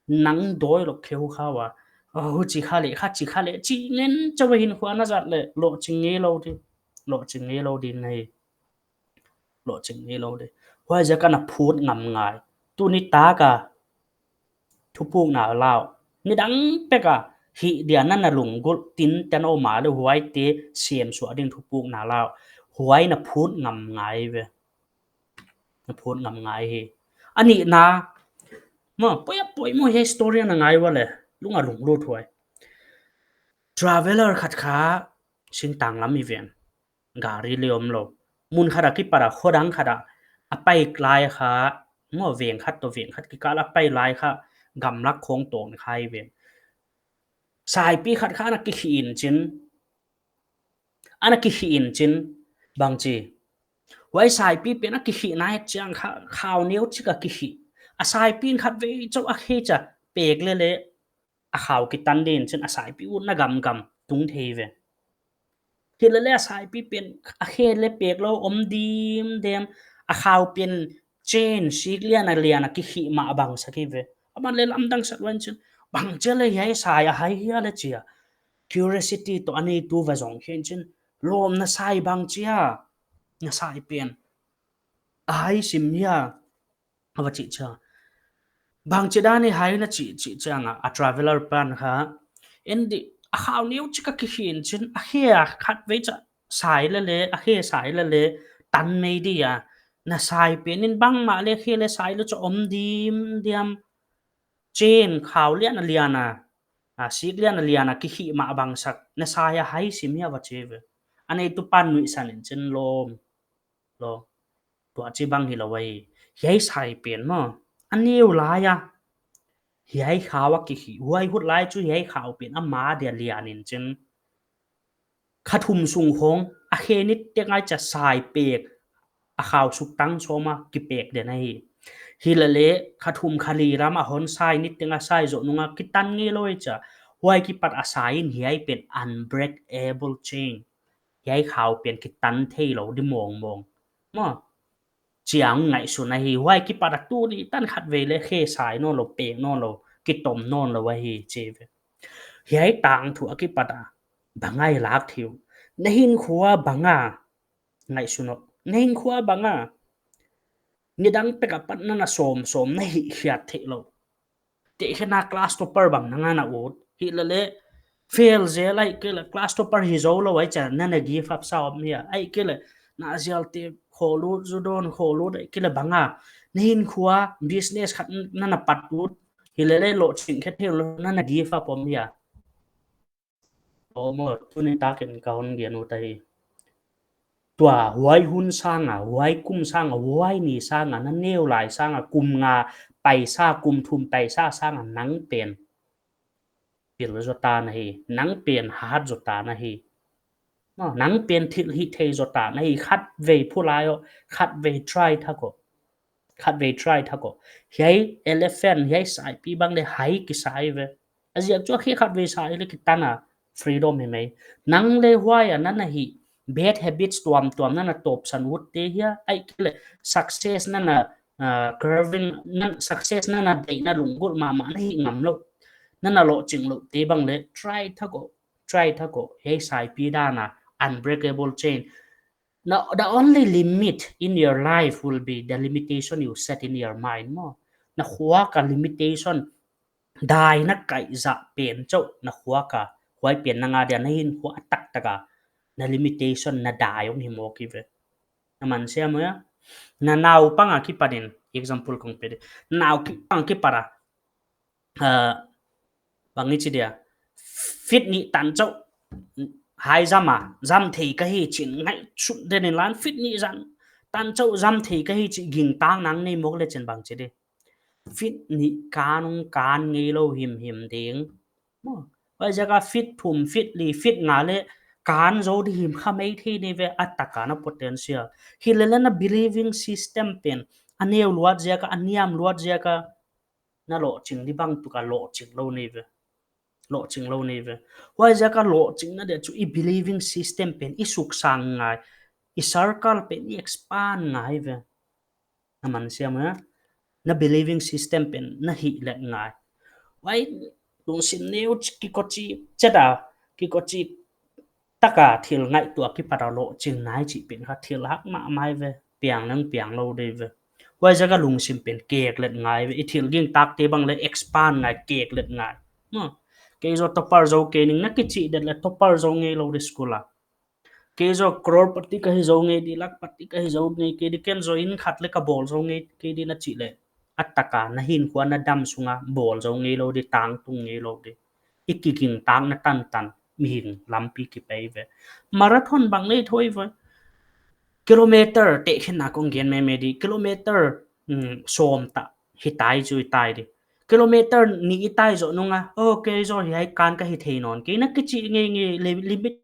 Nang dawi lou kheu kha ua. Oh, huchi kha le, kha chi kha le, chi ngen chauh a hinkhua na zat le, lohching ngei lou di. Lohching ngei lou di nei. Lohching ngei lou di. Huai ziak a na phut ngam ngai. Tuni tak a thupukna lau. Nidang pek a hih dia na na lunggulh tin ten om a le huaite siam suah ding thupukna lau. Huai na phut ngam ngai ve. Na phut ngam ngai hi. A nihna, maw, poimoh, poimoh hiai story na ngai ua le, lung a lunglut huai. Traveller khat kha singtang lam i ven. Gari le om lou. Mun khat a kipat a kho dang khat a, a pai lai kha, maw, veng khat toh veng khat kikal a pai lai kha, gamlak khong tawng kha i ven. Saipi khat kha ana kikhih in chin, ana kikhih in chin, bang chi. Huai saipi pen a kikhihna het chiang kha, khau neu chik a kikhih. A saipi in khatvei chauh a khe chia pek le le, a khau kitan din chin a saipi utna gamgam tung thei ve. Hi le le a saipi pen a khe le pek lou om dimdem, a khau pen chain sik lian a lian a kikhih mah bang sak hi ve. A man le lamdang sak wan chin, bang chia le hiai sai a hai hia le chia. Curiosity toh a neitu va zong khin chin, lawm na sai bang chia, na sai pen a hai sim hia, a va chih chia. Bang chi dan i hai na chih, chih chiang a, a traveller pan kha, en di, a khau neu chik a kikhih in chin, a khe a khatvei chia sai le le, a khe sai le le, tan mai di a, na sai pen in bangmah le khe le sai le chauh om dimdiam, chain khau lian a lian a, a, sik lian a lian a kikhih mah bang sak, na sai a hai sim hia va chi ve. A neitu pan nuihsan in chin lawm. Lawm. Tua chi bang hilou ahi. Hiai sai pen maw. A neu lai a. Hiai khau a kikhih. Huai hut lai chu hiai khau pen a ma dia lian in chin. kha thum sung khong a khe niteng a chia sai pek, a khau suk tang sawm a kipek den ahi. Hilele kha thum kha li lam a hon sai niteng a sai zoh nung a kitan ngeilou chia, huai kipat a sai in hiai pen unbreakable chain. Hiai khau pen kitan theilou di mawngmawng. Maw, chiang ngaihsun ahi, huai kipat a tuni tan khatvei le khe sai nawnlou, pek nawnlou, kitom nawnlou ahi chi ve. Hiai tangthu a kipat a bang a i lak thei uh? Na hinkhua bang a, ngaihsun uh, na hinkhua bang a nidang pek apat na na sawm sawm na hih khiat theilou. Tehkhin a class topper bang na nga na ut. Hilele fail zel ahihkeileh class topper hi zoulou ahih chiang na na give up sa om hia? Ahihkeileh na zialte kholut, zu dawn kholut, ahihkeileh bang a na hinkhua business khat na na pat ut. Hilele lohching khe theilou na na give up om hia? Aw maw, tuni takin ka hon gen ut ahi. Tua huai hun sang a, huai kum sang a, huai ni sang a, na neu lai sang a, kum nga paisa, kum thum paisa sang a nang pen pil zaw ta na hi, nang pen hat zaw ta na hi. Maw, nang pen thil hih thei zaw ta na hi, khatvei phulai uh, khatvei try thak uh. Khatvei try thak uh. Hiai elephant, hiai saipi bang le hai kisai ve. A ziak chu a khe khatvei sai le kitan a freedom hi mai. Nang le huai a na na hih bad habits tuamtuam na na tawpsan ut te hia? Ahihkeileh success na na, ah, craving na, success na na deih na lunggulh mahmah na hih ngamlou, na na lohchinglouh te bang le try thak uh, try thak uh. Hiai saipi dan a unbreakable chain. Now, the only limit in your life will be the limitation you set in your mind maw. Na khuak a limitation, dai na kaih zah pen chauh na khuak a, huai pen na nga dia na hinkhua a taktak a na limitation na dai hong hi mawk hi ve. Na man siam uh hia? Na naupang a kipat in, example kong pe di. Naupang a kipat a, ah, bang i chi dia, feet nih tan chauh high jump a jump thei ka hi chi'n ngaihsut den in lan, feet nih zan tan chauh jump thei ka hi chi gingta nang nei mawk le chi'n bang chi di? Feet nih kan hong kan ngeilou himhim ding. Maw, huaiziak a feet thum, feet li, feet nga le kan zou di himhim kha mai thei ni ve, a tak a na potential. Hilele na believing system pen a neu luat ziak a, a niam luat ziak a, na lohching di bang tuk a lohching lou ni ve. Lohching lou ni ve. Huaiziak a lohching na dia chu i believing system pen i suksang ngai, i circle pen i expand ngai ve. Na man siam uh hia? Na believing system pen na hih let ngai. Huai lungsim neu ch-, kikochi chet a, kikochi tak a thil ngaihtuah kipat a lohching nai chih pen kha thil hak mahmah ve, piang leng piang lou di ve. Huaiziak a lungsim pen kek let ngai ve, i thil gingtak te bang le expand ngai, kek let ngai. Maw, kei zaw topper zou kei ning na kichih det le topper zou ngeilou di school a. Kei zaw crorepati ka hi zou ngei di, lakhpati ka hi zou ngei kei di, ken zaw inn khat le ka bawl zou ngei kei di na chih le, a tak a na hinkhua na dam sung a bawl zou ngeilou di, tangtung ngeilou di. I kigingtak na tantan mihing lampi kipe ve. Marathon bang nei thou ve. Kilometer tehkhin a kong gen meme di, kilometer, mm, sawm ta hi tai chu i tai di. Kilometer nih i tai zoh nung a, oh, kei zaw hiai kan ka hi thei nawn kei na kichih ngeingei le, limit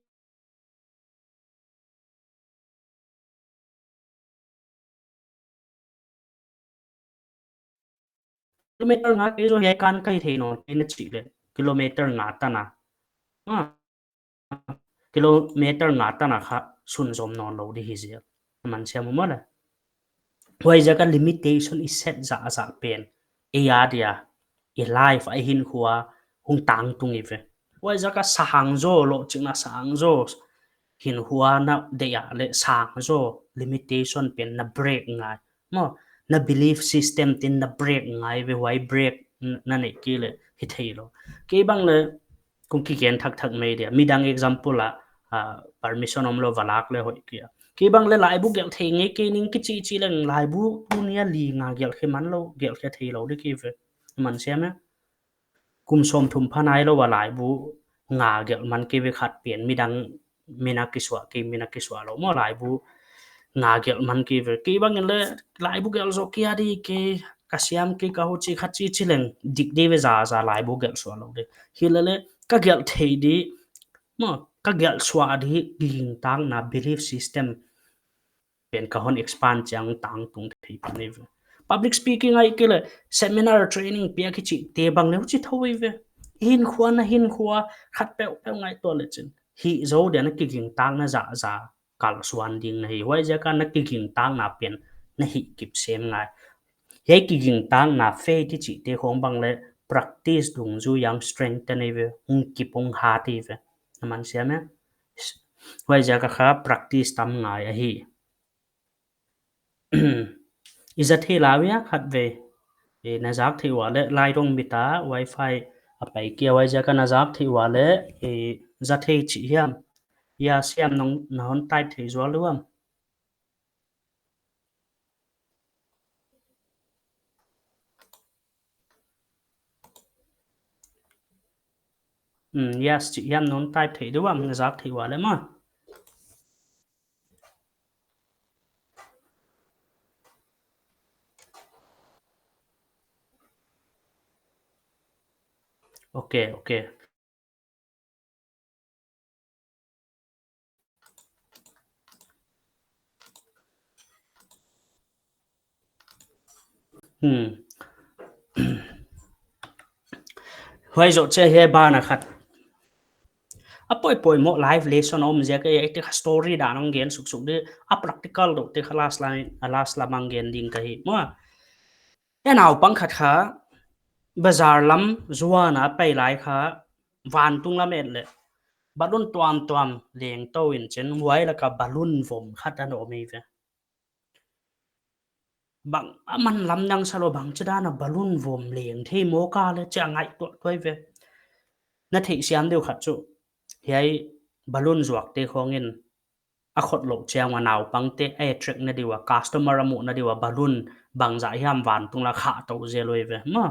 kilometer nga kei zaw hiai kan ka hi thei nawn kei na chih le, kilometer nga tan a, ah, kilometer nga tan a kha sunzom nawnlou di hi ziak. Man siam uh maw le. Huaiziak a limitation i set zahzah pen, ei a dia, i life a, i hinkhua hong tangtung i ve. Huaiziak a sang zaw, lohching na sang zaw, hinkhua na deih a le sang zaw limitation pen na break ngai. Maw, na belief system tin na break ngai ve, huai break n-, na neih kei le hi theilou. Kei bang le kong kigen thakthak mai dia. Midang example a, ah, permission omlou va lak le hoih kei a. Kei bang le laibu gelh thei ngei kei ning kichih chih leng laibu tuni a li nga gelh khe man lou, gelh khe theilou di kei ve. Man siam e. Kum sawmthum pha nailou a laibu nga gelh man kei ve khat pen midang min a kisuah kei, min a kisuah lou maw laibu nga gelh man kei ve. Kei bang in le laibu gelh zaw kei a di kei ka siam kei ka hu chi khat chi chi leng dik di ve zahzah laibu gelh suah lou di. Hilele ka gelh thei di maw ka gelh suah di hi kigingtakna belief system pen ka hon expand chiang tangtung thei pan ei ve. Public speaking ahihkeileh seminar training piak i chihte bang leng chi thou ei ve. Hinkhua na hinkhua khat peuhpeuh ngaihtuah lechin, hih zou dia na kigingtakna zahzah kalsuan ding na hi. Huaiziak a na kigingtakna pen na hih kip sem ngai. Hiai kigingtakna faith i chihte khong bang leng practice dungzui a strengthen ei ve, hong kip hong hat ei ve. Na man siam e. Huaiziak a kha practice tam ngai ahi. I za thei la uh a khatvei. E, na zak theih ua leh lai rong bita wifi a pai kia, huaiziak a na zak theih ua leh, e, za thei chih hiam. Ya siam nong na hon type thei zual lou am. Hmm, yes chih hiam non type thei deuh am, na zak theih ua leh maw. Ok, ok. Hmm. Huai zoh chiang hiai ban a khat a poimoh life lesson om ziak a, hiai te kha story dan hong gen suksuk di, a practical deuh te kha last line, a last lam hong gen ding ka hi maw. E, naupang khat kha bazar lam zuan a pai lai kha, vantung lam et leh balloon tuamtuam leng tou in chin, huai lak a balloon vom khat ana om ei ve. Bang a man lamdang sa lou, bangchidan a balloon vom leng thei mawk a leh chi a ngaihtuah tuai ve. Na theihsiam deuh khat chu, hiai balloon zuakte khong in a khot louh chiang ua naupangte a attract na di ua, customer a muh na di ua, balloon bangzah hiam vantung la khah tou zel uh ei ve maw.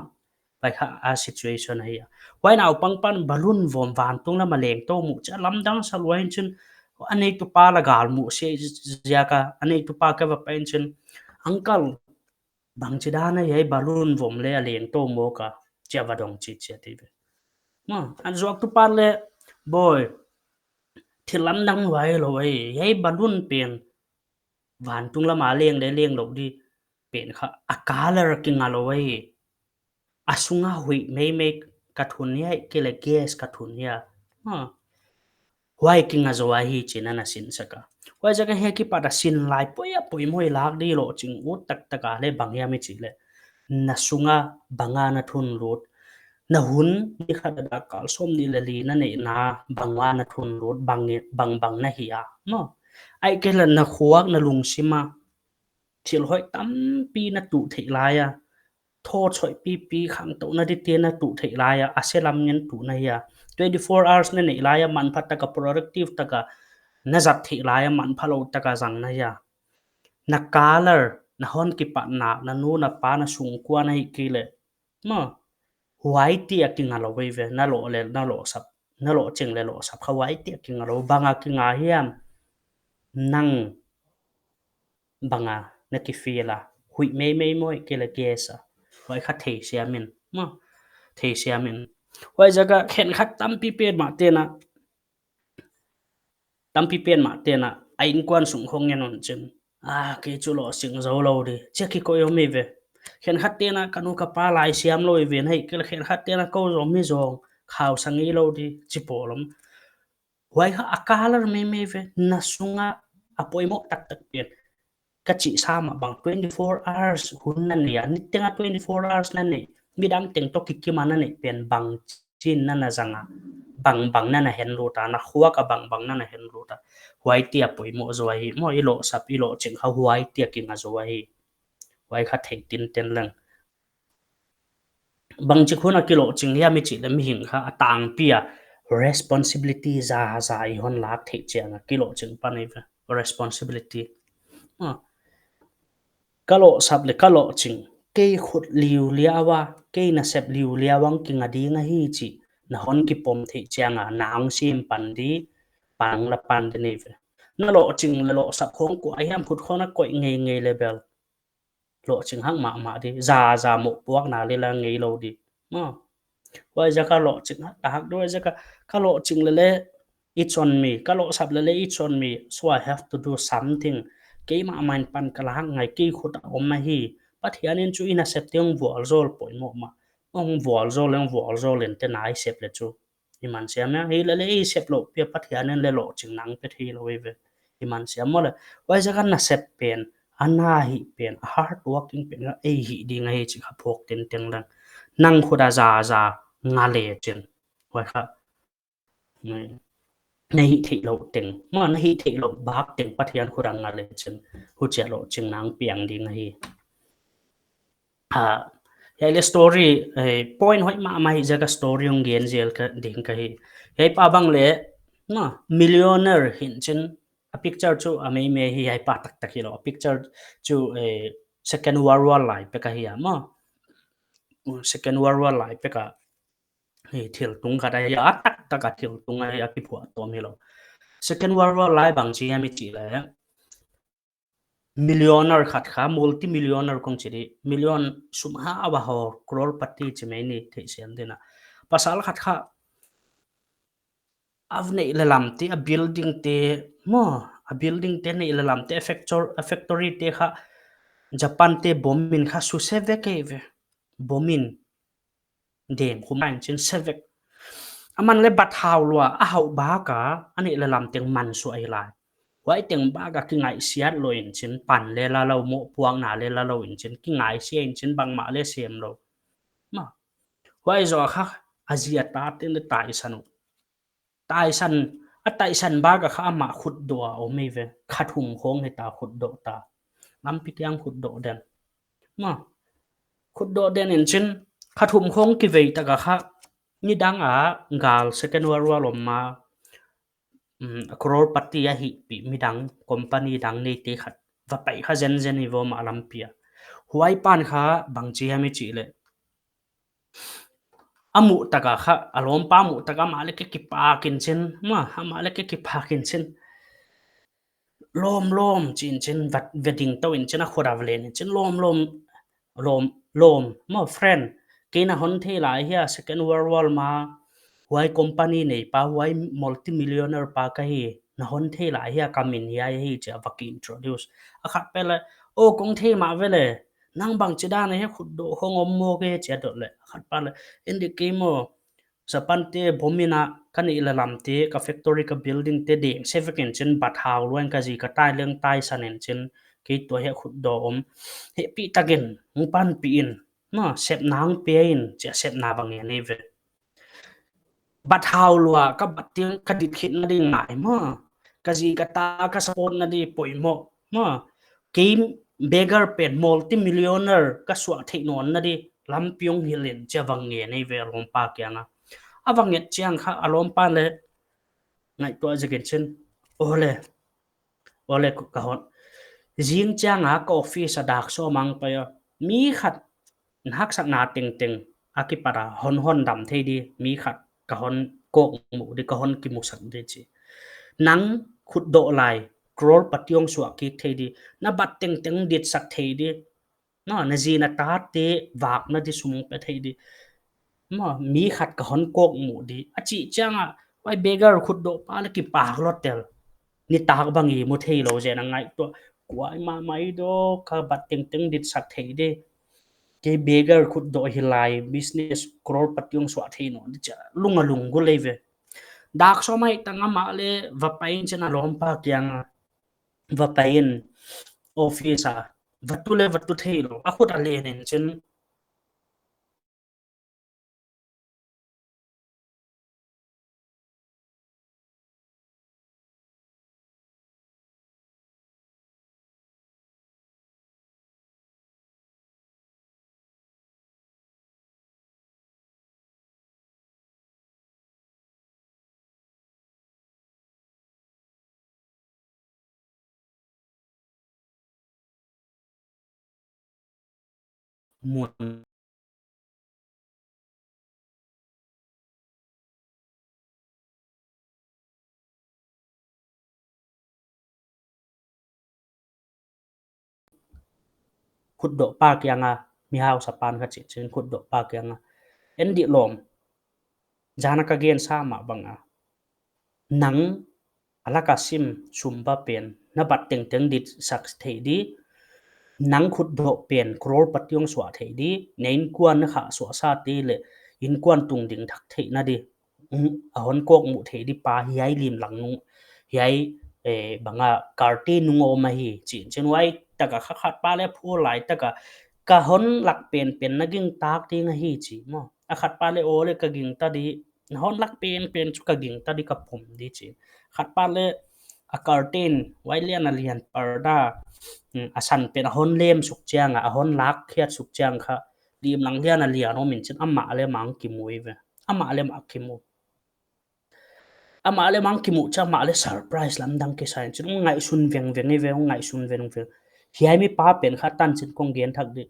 Huai kha a situation ahi a. Huai naupang pan balloon vom vantung lam a leng tou muh chiang lamdang sa lua in chin, a neitupa la gal muh se ziak a, a neitupa ka va pai in chin, "Uncle, bangchidan a hiai balloon vom leng a leng tou mawk a?" chi a va dong chiat chiat ei ve. Maw, a zuaktu pan leng, "Boy, thil lamdang huai lou ei, hiai balloon pen vantung lam a leng leng leng lou di pen kha a color kinga lou ei. A sung a huih meimei ka thun hia, ahihkeileh gas ka thun hia. Ha. Huai kinga zou ahi," chi'n ana sinsak a. Huaiziak a hiai akipat a sin lai poi a poimoh i lak di lohching ut taktak a leh bang hiam i chih leh, na sung a bang a na thun lut. Na hun ni khat a dak kal sawmnih leh li na neihna bang a na thun lut, bang, bang, bang na hih a. Maw. Ahihkeileh na khuak na lungsim a thil hoih tampi na tuh theih lai a, thawchoih pipi khangtouhna dite na tuh theih lai a, a se lam ngen tuh na hia. Twenty four hours na neih lai a manpha tak a productive tak a na zat theih lai a manpha lou tak a zang na hia. Na color, na hon kipatna, na nu na pa na sungkuan ahihkeileh, maw, huaite a kinga lou ei ve, na loh leh, na lohsap, na lohching leh lohsap kha huaite a kinga lou, bang a kinga hiam, nang bang a na kifeel a, huih meimei maw ahihkeileh gas a, huai kha theisiam in, maw, theisiam in. Huaiziak a khenkhat tampi pen mah te'n a, tampi pen mah te'n a, a innkuan sung khong ngen un chin, "Ah, kei chu lohching zou lou di," chi a kikoih om ei ve. Khenkhat te'n a, "Ka nu ka pa laisiam lou ei ve," ahihkeileh khenkhat te'n a, "Kou zong mi zong khausa ngei lou di," chi pawl om. Huai kha a color meimei ve, na sung a a poimoh taktak pen. Ka chih sam a bang twenty four hours hun na nei a, niteng a twenty four hours na neih, midang teng toh kikim a na neih pen bangchi'n na na zang a, bang bang na na henlut a, na khuak a bang bang na na henlut a. Huaite a poimoh zaw ahi, maw, i lohsap, i lohching kha huaite a kinga zaw ahi. Huai kha thei tinten leng. Bangchik hun a kilohching hiam i chih leh mihing kha a tangpi a responsibility zaza i hon lak theih chiang a kilohching pan ei ve. Responsibility. Ah. Ka lohsap leh ka lohching, kei khut liuliau a, kei nasep liuliau a kinga ding ahi chih na hon kipom theih chiang a na hong sim pan di, pan la pan di ei ve. Na lohching leh lohsap khong kua hiam khut khong a koih ngeingei leh bel lohching hak mahmah di, zaza mohpuakna leh la ngei lou di. Maw. Huaiziak a lohching hak, hak di, huaiziak a ka lohching leh leh It's on me. Ka lohsap leh leh, it's on me. So I have to do something. Keimah mah in pan ka lak ngai, kei khut a om ahi. Pathian in chu i nasepte hong vualzawl poimoh mah. Hong vualzawl, hong vualzawl in te na i sep leh chu. I man siam a, hi leh leh i sep louh pi a Pathian in leh lohchinna hong pe thei lou eive. I man siam maw leh. Huaiziak a nasep pen, a na hih pen, a hard working pen, a ei hih ding ahi chih kha phawk tengteng leng. Nang khut a za za nga lechin. Huai kha. Na hih theihlouh teng. Maw, na hih theihlouh bak teng Pathian khut a nga lechin. Huchia lohchinna hong piang ding ahi. Ah, hiai leh story, eh, point hoih mahmah hi ziak a story hong gen zel ka ding ka hi. Hiai pa bang leh, maw, millionaire hi'n chin, a picture chu a meimei hi, hiai pa taktak hilou. A picture chu, eh, Second World War lai pek a hi a, maw. Second World War lai pek a, eh, thil tung khat ahi a, a taktak a thil tung ahi a, kiphuahtawm hilou. Second World War lai bang chi hiam i chih leh, millionaire khat kha, multi-millionaire kong chi di, million sum hau a haw, crorepati chi mai ni, theihsiam ding a. Pasal khat kha, a neih leh lam te, a building te, maw, a building te, neih leh lam te, a factor-, a factory te kha, Japan te bomb in kha suse vek eive. Bomb in deng khum in chin se vek. Aman leh bat hau lua, a hauh bak a, a neih leh lam teng mansuah hi lai. Huai teng bak a kingaihsiat lou in chin, pan leh la lou, mohpuakna leh la lou in chin, kingaihsiat in chin, bangmah leh sem lou. Maw. Huai zoh kha, a zi a ta te'n leh taisan uh. Taisan, a taisan bak a kha amah khutdoh a om eive, kha thum khawng hita khutdoh ta. Lampi kiang khutdoh den. Maw. Khutdoh den in chin, kha thum khawng kivei tak a kha, nidang a gal Second World War om ma, um, crorepati a hihpih midang, company dang neite khat, va pai kha zenzen hi vou mah lampi a. Huai pa'n kha bang chi hiam i chih leh, a muh tak a kha, a lawmpa muh tak a amah leh kei kipak in chin, maw, amah leh kei kipak in chin. Lawm, lawm, chi in chin, vat, ve ding tou in chin, a khut a va len in chin, lawm, lawm, lawm, lawm, maw, friend, kei na hon thei lai hia, Second World War ma, huai company neipa, huai multi-millionaire pa ka hi, na hon thei lai hia, ka min hiai ahi, chia va ki introduce. A khat pen leh, oh, kong thei mah ve leh, nang bangchidan a hia khutdoh khawng om maw ke, chia dot leh. A khat pen leh, en di kei maw, Japan te bomb in a, ka neih leh lam te, ka factory, ka building te deng se vek in chin, bat hau lua in ka zi ka tai leng taisan in chin, kei tua hia khutdoh om. Hehpihtakin, hong panpih in, maw, sepna hong pia in, chia sepna va ngen eive. Bat hau lua, ka bat teng ka dit khitna di ngai maw. Ka zi ka ta ka support na di poimoh, maw. Kei beggar pen multi-millionaire ka suah theih nawnna di lampi hong hilh in chia va ngen eive a lawmpa kiang a. A va nget chiang kha a lawmpa leh ngaihtuah zek in chin. Aw leh. Aw leh ka hon. Zingchiang a ka office a dak sawm a hong pai a. Mi khat na haksatna tengteng a kipat a hon hondam thei di. Mi khat ka hon kawkmuh di, ka hon kimusak di chi. Nang khutdoh lai, crorepati hong suah kik thei di. Na bat tengteng ditsak thei di. Maw, na zi na tate vakna di sum pe thei di. Maw, mi khat ka hon kawkmuh di. A chih chiang a, huai beggar khutdoh pa leh kipak lou tel. Nitak bang i mu thei lou zen a ngaihtuah. Kuai mahmah i dou, ka bat tengteng ditsak thei di. Kei beggar khutdoh hi lai, business crorepati hong suah thei nawn di chia. Lung a lunggul eive. Dak sawm a hih tang amah leh va pai in chin a lawmpa kiang a. Va pai in office a. Va tu leh va tu thei lou. A khut a len in chin. Mun. Khutdoh pa kiang a, mi hausa pan kha chih chin khutdoh pa kiang a. En di lawm. Zan a ka gen sa mah bang a. nang a lak a sim sum pa pen na bat tengteng dit sak thei di, nang khutdoh pen crorepati hong suah thei di, na innkuan na khah suah sa te leh innkuan tungding thak theihna di, mm, a hon kawkmuh thei di pa hiai lim lang nung, hiai, eh, bang a curtain nung om ahi, chi'n chin huai tak a kha khat pa leh phu lai tak a ka hon lak penpen na gingtak ding ahi chi maw. A khat pa leh aw leh ka gingta di, na hon lak penpen chu ka gingta di, ka pum di chi. Khat pa leh a curtain, huai lian a lian parda, mm, a san pen a hon lem suk chiang a, a hon lak khiat suk chiang kha, lim lang lian a lian om in chin amah leh amah kimu ve. Amah leh amah kimu. Amah leh amah kimu chiang amah leh surprise lamdang kisa in chin hong ngaihsun vengveng ve, hong ngaihsun vengveng. Hiai mi pa pen kha tanchin kong gen thak di.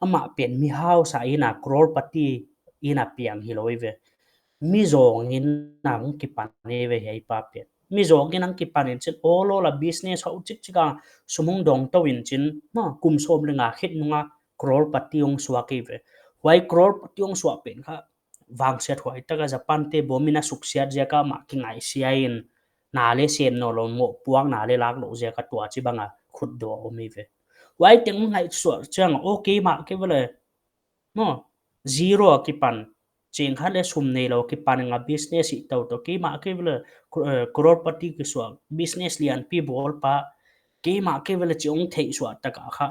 Amah pen mi hausa inn a crorepati inn a piang hilou ve. Mi zawng inn a hong kipan ve hiai pa pen. Mi zawng inn a hong kipan in chin awl awl a business hau chikchik a sum hong dong tou in chin, maw, kum sawm leh nga khit nung a crorepati hong suak ve. Huai crorepati hong suak pen kha vangsiathuai tak a Japan te bomb in a suksiat ziak a amah kingaihsia in, na leh sem nawnlou, mohpuakna leh lak louh ziak a tuachi bang a khutdoh om ve. Huai teng ngaihsuah chiang a, okay, mah kei ve leh, maw, zero a kipan, ching khat leh sum neilou kipan in a business hih toutou, keimah kei ve leh, cro-, eh, crorepati kisuak, business lianpi bawl pa, keimah kei ve leh chi hong theih suah tak a kha,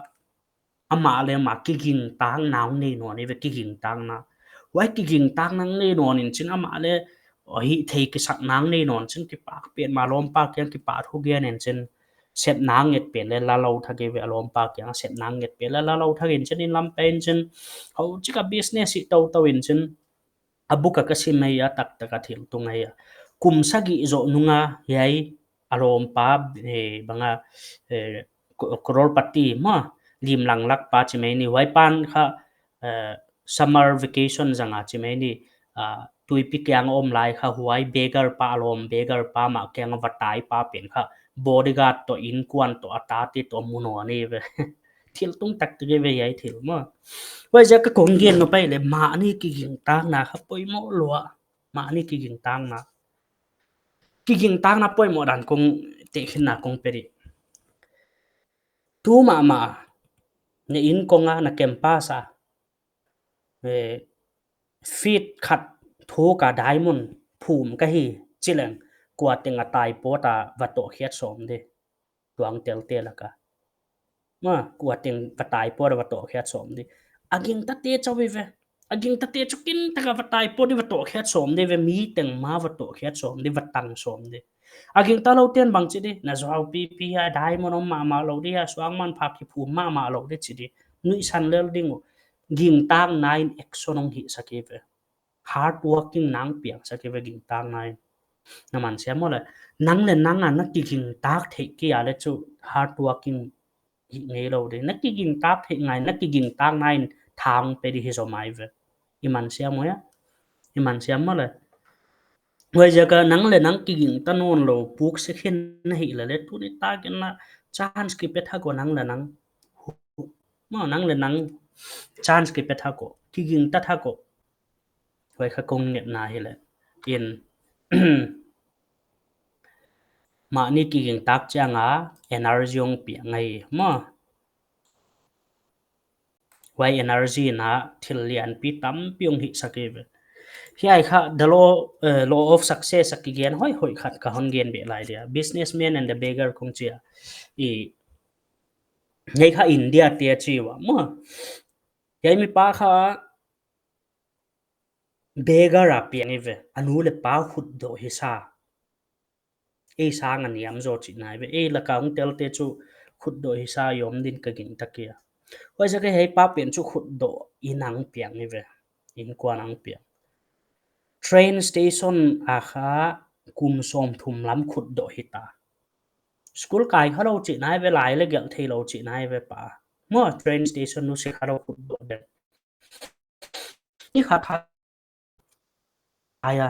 amah leh amah kigingtakna hong nei nawn ve, kigingtakna. Huai kigingtakna hong nei nawn in chin amah leh, oh, hihthei kisakna hong nei nawn chin kipak petmah, lawmpa kiang kipahthu gen in chin, sepna nget pen leh la lou thak ve, a lawmpa kiang sepna nget pen leh la lou thak in chin inn lam pai in chin, hau chik a business hih toutou in chin, a buk a ka sim ahi a, taktak a thil tung ahi a. Kum sagih zoh nung a hiai a lawmpa, eh, bang a, eh, cro-, crorepati maw, lim lang lak pa chi mai ni, huai pan kha, eh, summer vacation zang a chi mai ni, ah, tuipi kiang a om lai kha huai beggar pa, a lawm beggar pa mah kiang a va tai pa pen kha bodyguard toh innkuan toh a tate toh mu nawn ve. Thil tung taktak ve hiai thil maw. Huaiziak a kong gen nop ahihleh mahni kigingtakna kha poimoh lua. Mahni kigingtakna. Kigingtakna poimoh dan kong tehkhinna kong pe di. Tu mahmah, na inn kong a, na campus a, eh, feet khat thuk a diamond phum ka hi chi leng, kua teng a taipawt a va tohkhiat sawm di. Tuang telte lak a. Maw, kua teng va taipawt a va tohkhiat sawm di. A gingtate chauh ve. A gingtate chauh kintak a va taipawt di, va tohkhiat sawm di ve, mi teng mah va tohkhiat sawm di, va tang sawm di. A gingta lou ten bang chi di, na zuau pipi a diamond om mahmah lou di a, suang manpha kiphum mahmah lou di chi di. Nuihsan lel ding uh. Gingtakna in action hong hihsak ve. Hard working na hong piangsak ve gingtakna in. Na man siam maw leh. Nang leh nang a na kigingtak theih kei a leh chu hard working hih ngeilou di. Na kigingtak theih ngai, na kigingtakna in tha hong pe di hi zaw mai ve. I man siam maw hia? I man siam maw leh. Huaiziak a nang leh nang kigingta nawnlou puk se khin na hih leh leh tuni tak in na chance kipe thak uh nang leh nang. Maw, nang leh nang chance kipe thak uh. Kigingta thak uh. Huai kha kong ngetna hileh. In mahni kigingtak chiang a energy hong piang ahi. Maw. Huai energy in a thil lianpi tampi hong hihsak ve. Hiai kha the law, eh, law of success a kigen hoihhoih khat ka hon gen beh lai dia. Businessman and the beggar kong chi a. I, hiai kha India te a chi ua maw. Hiai mi pa kha beggar a piang ve. A nu leh pa khutdoh hisa. Ei sang a niam zaw chihna ve. Ei lak a hong telte chu khutdoh hisa i om din ka gingta kei a. Huaiziak a hiai pa pen chu khutdoh inn a hong piang ve. Innkuan a hong piang. Train station a kha kum sawmthum lam khutdoh hita. School kai khalou chihna ve, lai leh gelh theilou chihna ve pa. Maw, train station nusia khalou khutdoh den. Ni khat kha. Aia.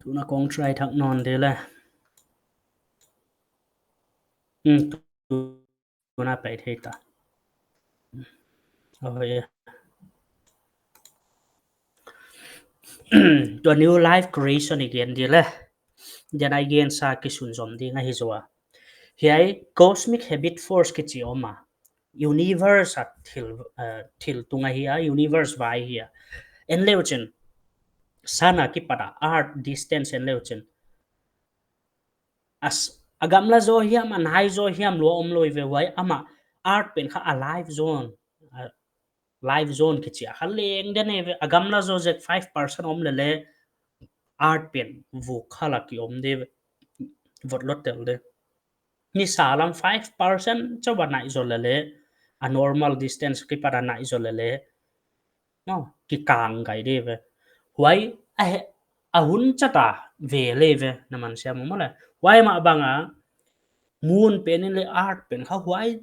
Tuna kong try thak nawn di le. Hmm, tuna pai thei ta. Oh, yeah. Tua new life creation i gen di le. Then i gen sa kisunzom ding ahi zaw a. Hiai cosmic habit force kichi om a. Universe a thil, eh, thil tung ahi a, universe vai ahi a. En leu chin, sun a kipat a earth distance en leu chin. As, a gamla zaw hiam, a nai zaw hiam lua om lou ve, huai amah earth pen kha a life zone, a life zone kichi a kha leng den ve, a gamla zaw zek five percent om lele, earth pen vuk kha la ki om di ve, vot lot tel di. Nisa lam five percent chauh a nai zaw lele, a normal distance kipat a nai zaw lele, no, kikang gai di ve. Huai a he, a hun chat a ve le ve, na man siam maw le. Huai mah bang a, moon pen in le earth pen kha huai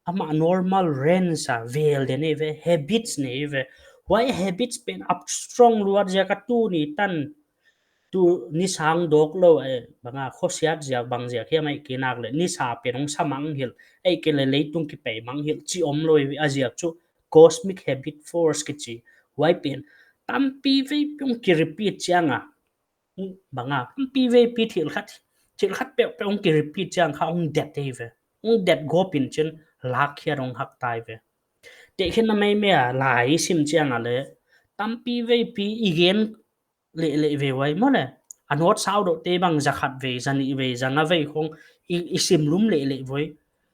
amah normal range a vel den ve, habits nei ve. Huai habits pen up strong luat ziak a tuni tan, tu ni sang dawk lou, eh, bang a khosiat ziak bang ziak hiam ahihkeileh nisa pen hong sa mangngilh, ahihkeileh leitung kipei mangngilh chi om lou ve, a ziak chu cosmic habit force kichi. Huai pen tampi veipi hong ki repeat chiang a, bang a, tampi veipi thil khat, thil khat peuhpeuh hong ki repeat chiang kha hong det di ve. Hong det gawp in chin lak hiat hong hak tai ve. Tehkhinna meimei a lai i sim chiang a le, tampi veipi i gen leleh ve huai maw le. A note sau deuh te bang za khat vei, za nih vei, za nga vei khong i, i sim lum leleh ve.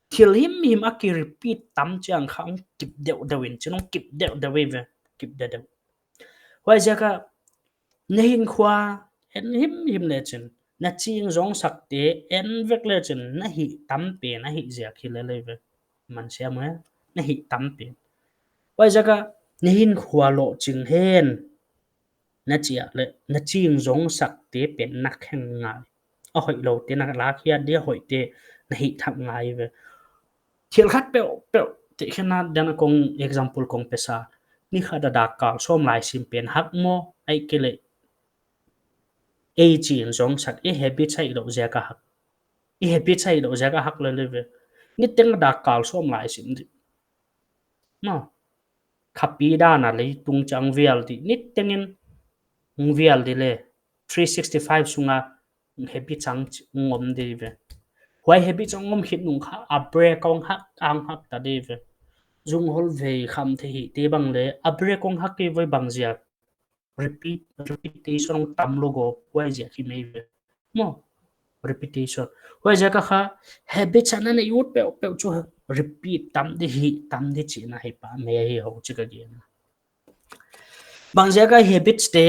Thil himhim a ki repeat tam chiang kha hong kip deuhdeuh in chin, hong kip deuhdeuh ve, kip deuhdeuh. Huaiziak a na hinkhua en himhim le chin, na ching zong sakte en vek le chin, na hih tam pen a hih ziak hi lele ve. Man siam maw, na hih tam pen. Huaiziak a na hinkhua lohching hen, na chi a le, na ching zong sakte pen na kheng ngai. A hoihloute na lak hiat di, a hoihte na hih thak ngai ve. Thil khat peuhpeuh, tehkhinna dan a kong example kong pe sa. Ni khat a dak kal sawm lai sim pen hak maw, ahihkeileh ei ching zong sak, i habit sa i lo ziak a hak. I habit sa i lo ziak a hak lele ve. Niteng a dak kal sawm lai sim di. No. Khapi dan a leitung chang vial di. Niteng in hong vial di le. Three sixty-five sung a habit chang ch-, hong om di ve. Huai habit chang om khit nung kha a break hong hak, hong hak ta di ve. Zung hol vei kham thei hite bang le, a break hong hak i voi bang ziak. Repeat, repetition hong tam lou gawp, huaiziak hi mai ve. Maw, repetition. Huaiziak a kha, habit sa na nei ut peuhpeuh chu repeat tam di hi, tam di chihna hi pah mai hi hou chi ka gen. Bang ziak a habits te,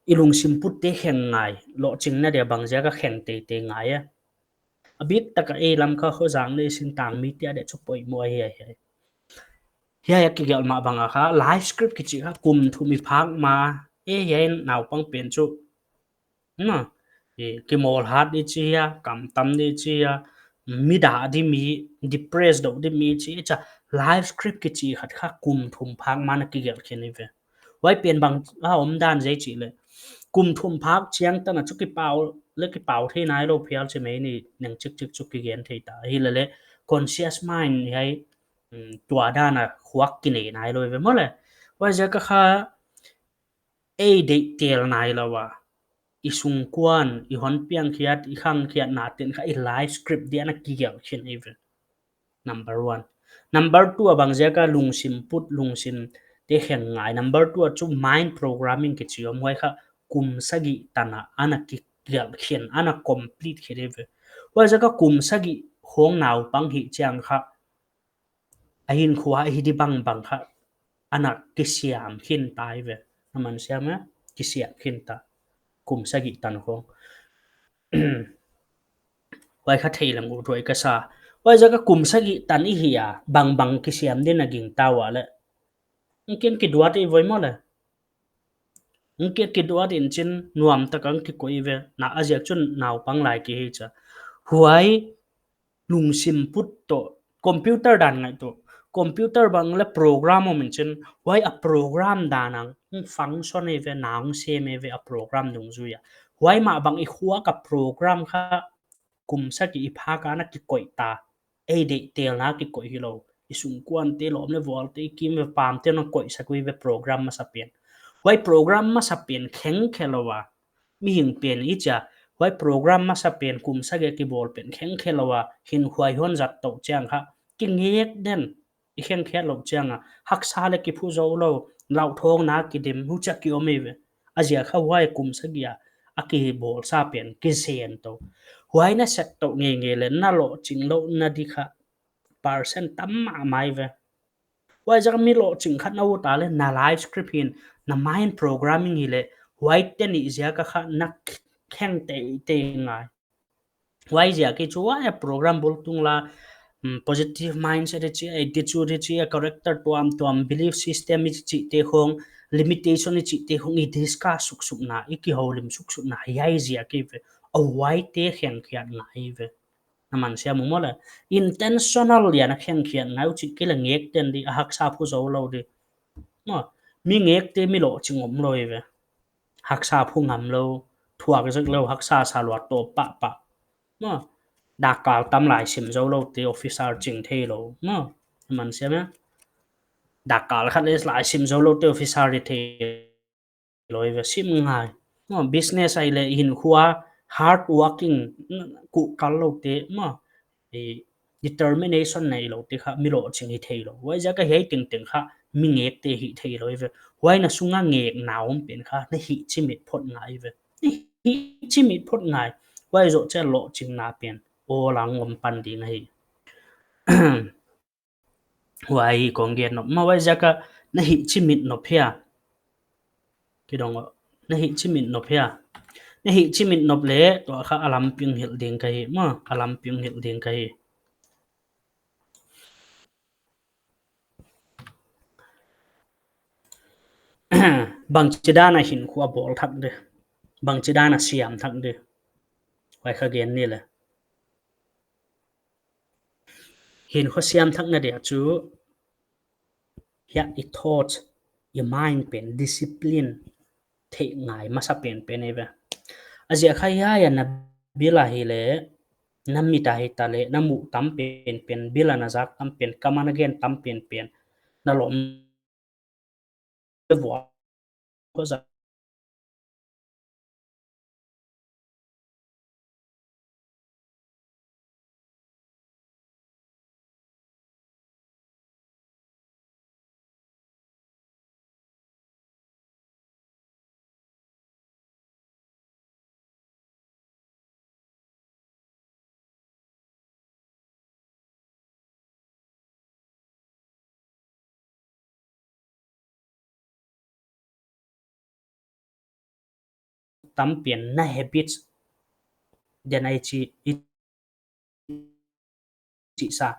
i lungsim put te kheng ngai, lohchingna dia bang ziak a kheng teitei ngai a. A bit tak a ei lam kha khozang le sin tang mi tia de chu poimoh hi a hi. Hiai a kigelh mah bang a kha, life script kichi kha kum thum i phak ma, e hiai naupang pen chu. Na, e, kimawl hat di chi a, kam tam di chi a, mi dah di mi, depressed deuh di mi chi, cha life script kichi khat kha kum thum phak ma na kigelh khin i ve. Huai pen bang a om dan zai chi le. Kum thum phak chiang tan a chu kipau le kipau thei nai lou phial chi mai ni neng chikchik chu kigen thei ta. Hi lele conscious mind hiai, mm, tua dan a khuak kinei nai lou ve maw le. Huaiziak a kha ei deih tel nai lou a. I sungkuan, i hon piang khiat, i khang khiat na ten kha i life script dia na kigelh khin i ve. Number one. Number two a bang ziak a lungsim put, lungsim te kheng ngai. Number two a chu mind programming kichi om huai kha kum sagih tan a ana kigelh khin, ana complete khin i ve. Huaiziak a kum sagih khong naupang hi chiang kha a hinkhua hi di bangbang kha ana kisiam khin ta i ve. Na man siam e, kisiam khin ta. Kum sagih tan khong. Huai kha thei lang ut huai ka sa. Huaiziak a kum sagih tan i hi a, bangbang kisiam din a gingta ua le. Ngkin kiduat i voi maw le. Ngkin kiduat in chin nuam tak a ngkikoih ve. Na a ziak chun naupang lai ki hi cha. Huai lungsim put toh, computer dan ngai toh. Computer bang le program om in chin, huai a program dan a hong function i ve, na hong sem i ve a program dungzui a. Huai mah bang i khua ka program kha kum sagih i phak a na kikoih ta. Ei deihtelna kikoih hilou. I sungkuante, lawm leh vualte, i kim leh pamte na koihsak uh ve program masapen. Huai program masapen khengkhe lou a. Mihing pen i chia. Huai program masapen kum sagih a kibawl pen khengkhe lou a. Hinkhua i hon zat tou chiang kha. Kingek den. I khengkhiat louh chiang a, haksa leh kiphu zou lou, lauthawngna kidim, huchia ki om ei ve. A ziak kha huai kum sagih a, a kibawlsa pen, kizen tou. Huai na set tou ngeingei leh, na lohching louhna di kha, percent tam mahmah ei ve. Huaiziak mi lohching khat na ut a leh, na life script hi in, na mind programming hi leh, huaite nih ziak a kha, na kheng teitei ngai. Huaiziak a chu huai program bawl tung la, mm, positive mindset i chi, attitude i chi, character tuamtuam, belief system i chihte khong, limitation i chihte khong, i discuss suksukna, i kihoulim suksukna, huaiziak a ve, a huaite khengkhiat ngai ve. Na man siam uh maw leh, intentional dia na khengkhiat ngai uh chih kei leh ngek den di, a haksa phu zou lou di. Maw, mi ngekte mi lohching om lou ei ve. Haksa phu ngam lou, thuak zek lou, haksa sa lua tou pahpah. Maw, dakkal tam lai sim zou loute officer ching theilou. Maw, man siam e. Dakkal khat leh lai sim zou loute officer di theilou ei ve, sim ngai. Maw, business ahihleh hinkhua, hard working, kuhkal loute, maw, i determination neilou te kha mi lohching hi theilou. Huaiziak a hiai tengteng kha mi ngekte hi theilou ei ve. Huai na sunga ngekna om pen kha na hihchimit phot ngai ve. Na hihchimit phot ngai. Huai zoh chiang lohchingna pen awl a ngom pan ding ahi. Huai kong gen nop maw, huaiziak a na hihchimit nop hia. Kidong, na hihchimit nop hia. Na hihchimit nop leh, tua kha a lampi hong hilh ding ka hi, maw, a lampi hong hilh ding ka hi. Bangchidan a hinkhua bawl thak di. Bangchidan a siam thak di. Huai kha gen ni leh. Hinkhua siam thakna dia chu, hiai i thought, i mind pen, discipline, theih ngai masa penpen ei ve. A ziak kha hiai a na bil a hileh, na mit a hita leh, na muh tam penpen, bil a na zak tam pen, kam a na gen tam penpen, na lawm leh vual kho za tam pen na habits den ai chi, i chi sa.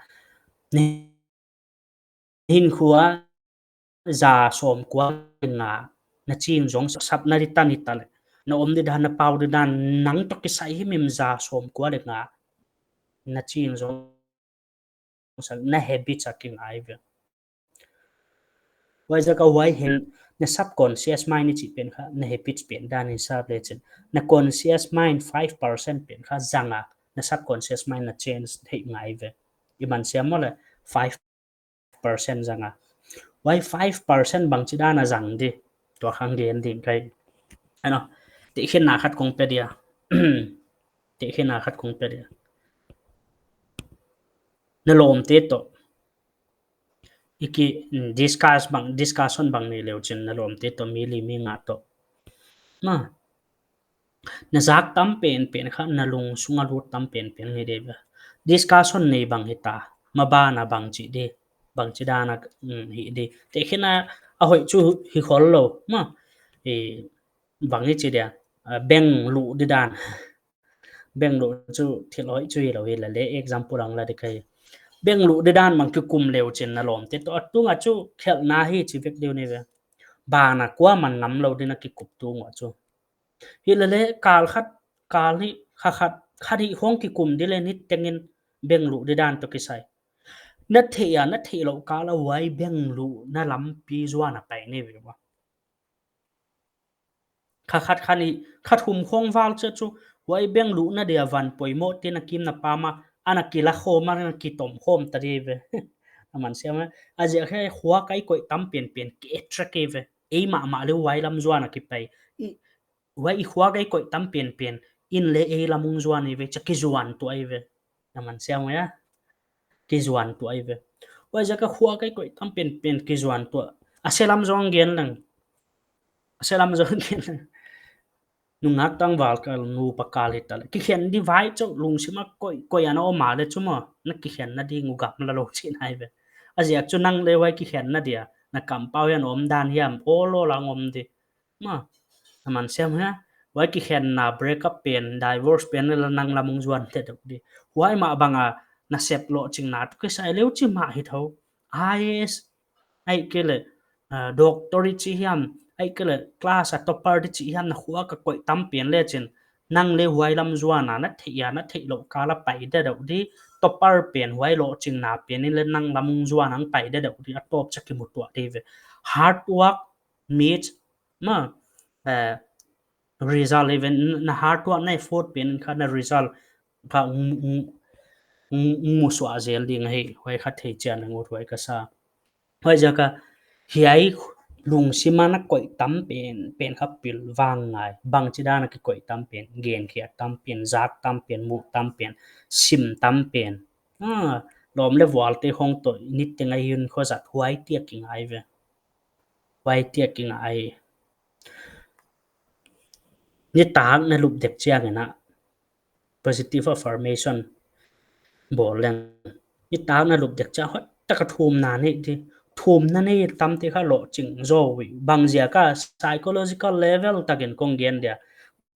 Na hinkhua za sawmkua nga na chin zong sap na di tan hita leh, na om di dan, na pau di dan, nang toh kisai himhim za sawmkua leh nga na chin zong sak, na habits a kingai ve. Huaiziak a huai hen na subconscious mind i chih pen kha, na habits pen dan hisap leh chin, na conscious mind five percent pen kha zang a, na subconscious mind na change theih ngai ve. I man siam maw leh, five percent zang a. Huai five percent bangchidan a zang di. Tua kha gen ding ka hi. Ano, tehkhinna khat kong pe dia. Tehkhinna khat kong pe dia. Na lawmte toh i ki, mm, discuss bang, discussion bang nei leuchin na lawmte toh mi li mi nga toh. Maw. Na zak tam penpen kha, na lungsunga lut tam penpen hi di ve. Discussion nei bang hita, maban a bangchi di, bangchidan a, mm, hi di. Tehkhinna a hoih chu hi khol lou, maw. I, bang i chi dia, ah, bank luh di dan. Bank luh chu thil hoih chu hilou hi leh, example ang la di ka hi. Bank luh di dan bang kikum leuchin na lawmte toh a tunga chu khelhna hi chi vek diu ni ve. Ban a kuaman ngam lou di na kikup tung ua chu. Hilele kal khat, kal nih, kha khat, kha nih hong kikum di leh niteng in bank luh di dan toh kisai. Na theih a, na theih louh kal a huai bank luhna lampi zuan a pai ni ve ua. Kha khat kha nih, kha thum khong val chiah chu, huai bengluhna dia van poimoh te na kim na pam a, ana kila khawm a, ana kitom khawm ta di ve. A man siam e. A ziak khe khuak a i koih tam penpen ki attract e ve. Ei mahmah leh huai lam zuan a kipai. I, huai i khuak a i koih tam penpen in leh ei lam hong zuan e ve, chia kizuan tuah e ve. Na man siam e a. Kizuan tuah e ve. Huaiziak a khuak a i koih tam penpen kizuan tuah. A se lam zong gen leng. A se lam zong gen leng. Nungak tangval kal, nupa kal hita leh. Kikhen di vai chauh lungsim a koih, koih ana om a leh chu maw, na kikhenna ding uh gamla lou chihna e ve. A ziak chu nang leh huai kikhenna dia na kampau hiam om dan hiam, awl awl a hong om di. Maw, a man siam e a. Huai kikhenna, break up pen, divorce pen leh nang lam hong zuan teitei di. Huai mah bang a nasep lohchinna toh kisai leh uh chi mah hi thou. I A S, ahihkeileh, ah, doctor i chih hiam, ahihkeileh class a topper i chih hiam, na khuak a koih tam pen leh chin, nang leh huai lam zuan a na theih a, na theih louh kal a pai deuhdeuh di. Topper pen, huai lohchinna pen in leh nang lam hong zuan a hong pai deuhdeuh di. A tawp chia kimu tuah di ve. Hard work meets, maw, eh, result. Even na hard work, na effort pen kha na result kha hong, hong, hong, hong mu suah zel ding ahi. Huai kha thei chian a ngut huai ka sa. Huaiziak a hiai lungsim a na koih tam penpen kha pilvang ngai. Bangchidan a kikoih tam pen, genkhiak tam pen, zak tam pen, muh tam pen, sim tam pen. Ah, lawm leh vualte khong toh niteng a i hun khua zat huai chia kingai ve. Huai chia kingai. Nitak na lup dek chiang in a positive affirmation bawl leng. Nitak na lup dek chiang hoihtak a thumna nei di. Thumna nei tamte kha lohching zaw uh. Bangziak a psychological level tak in kong gen dia.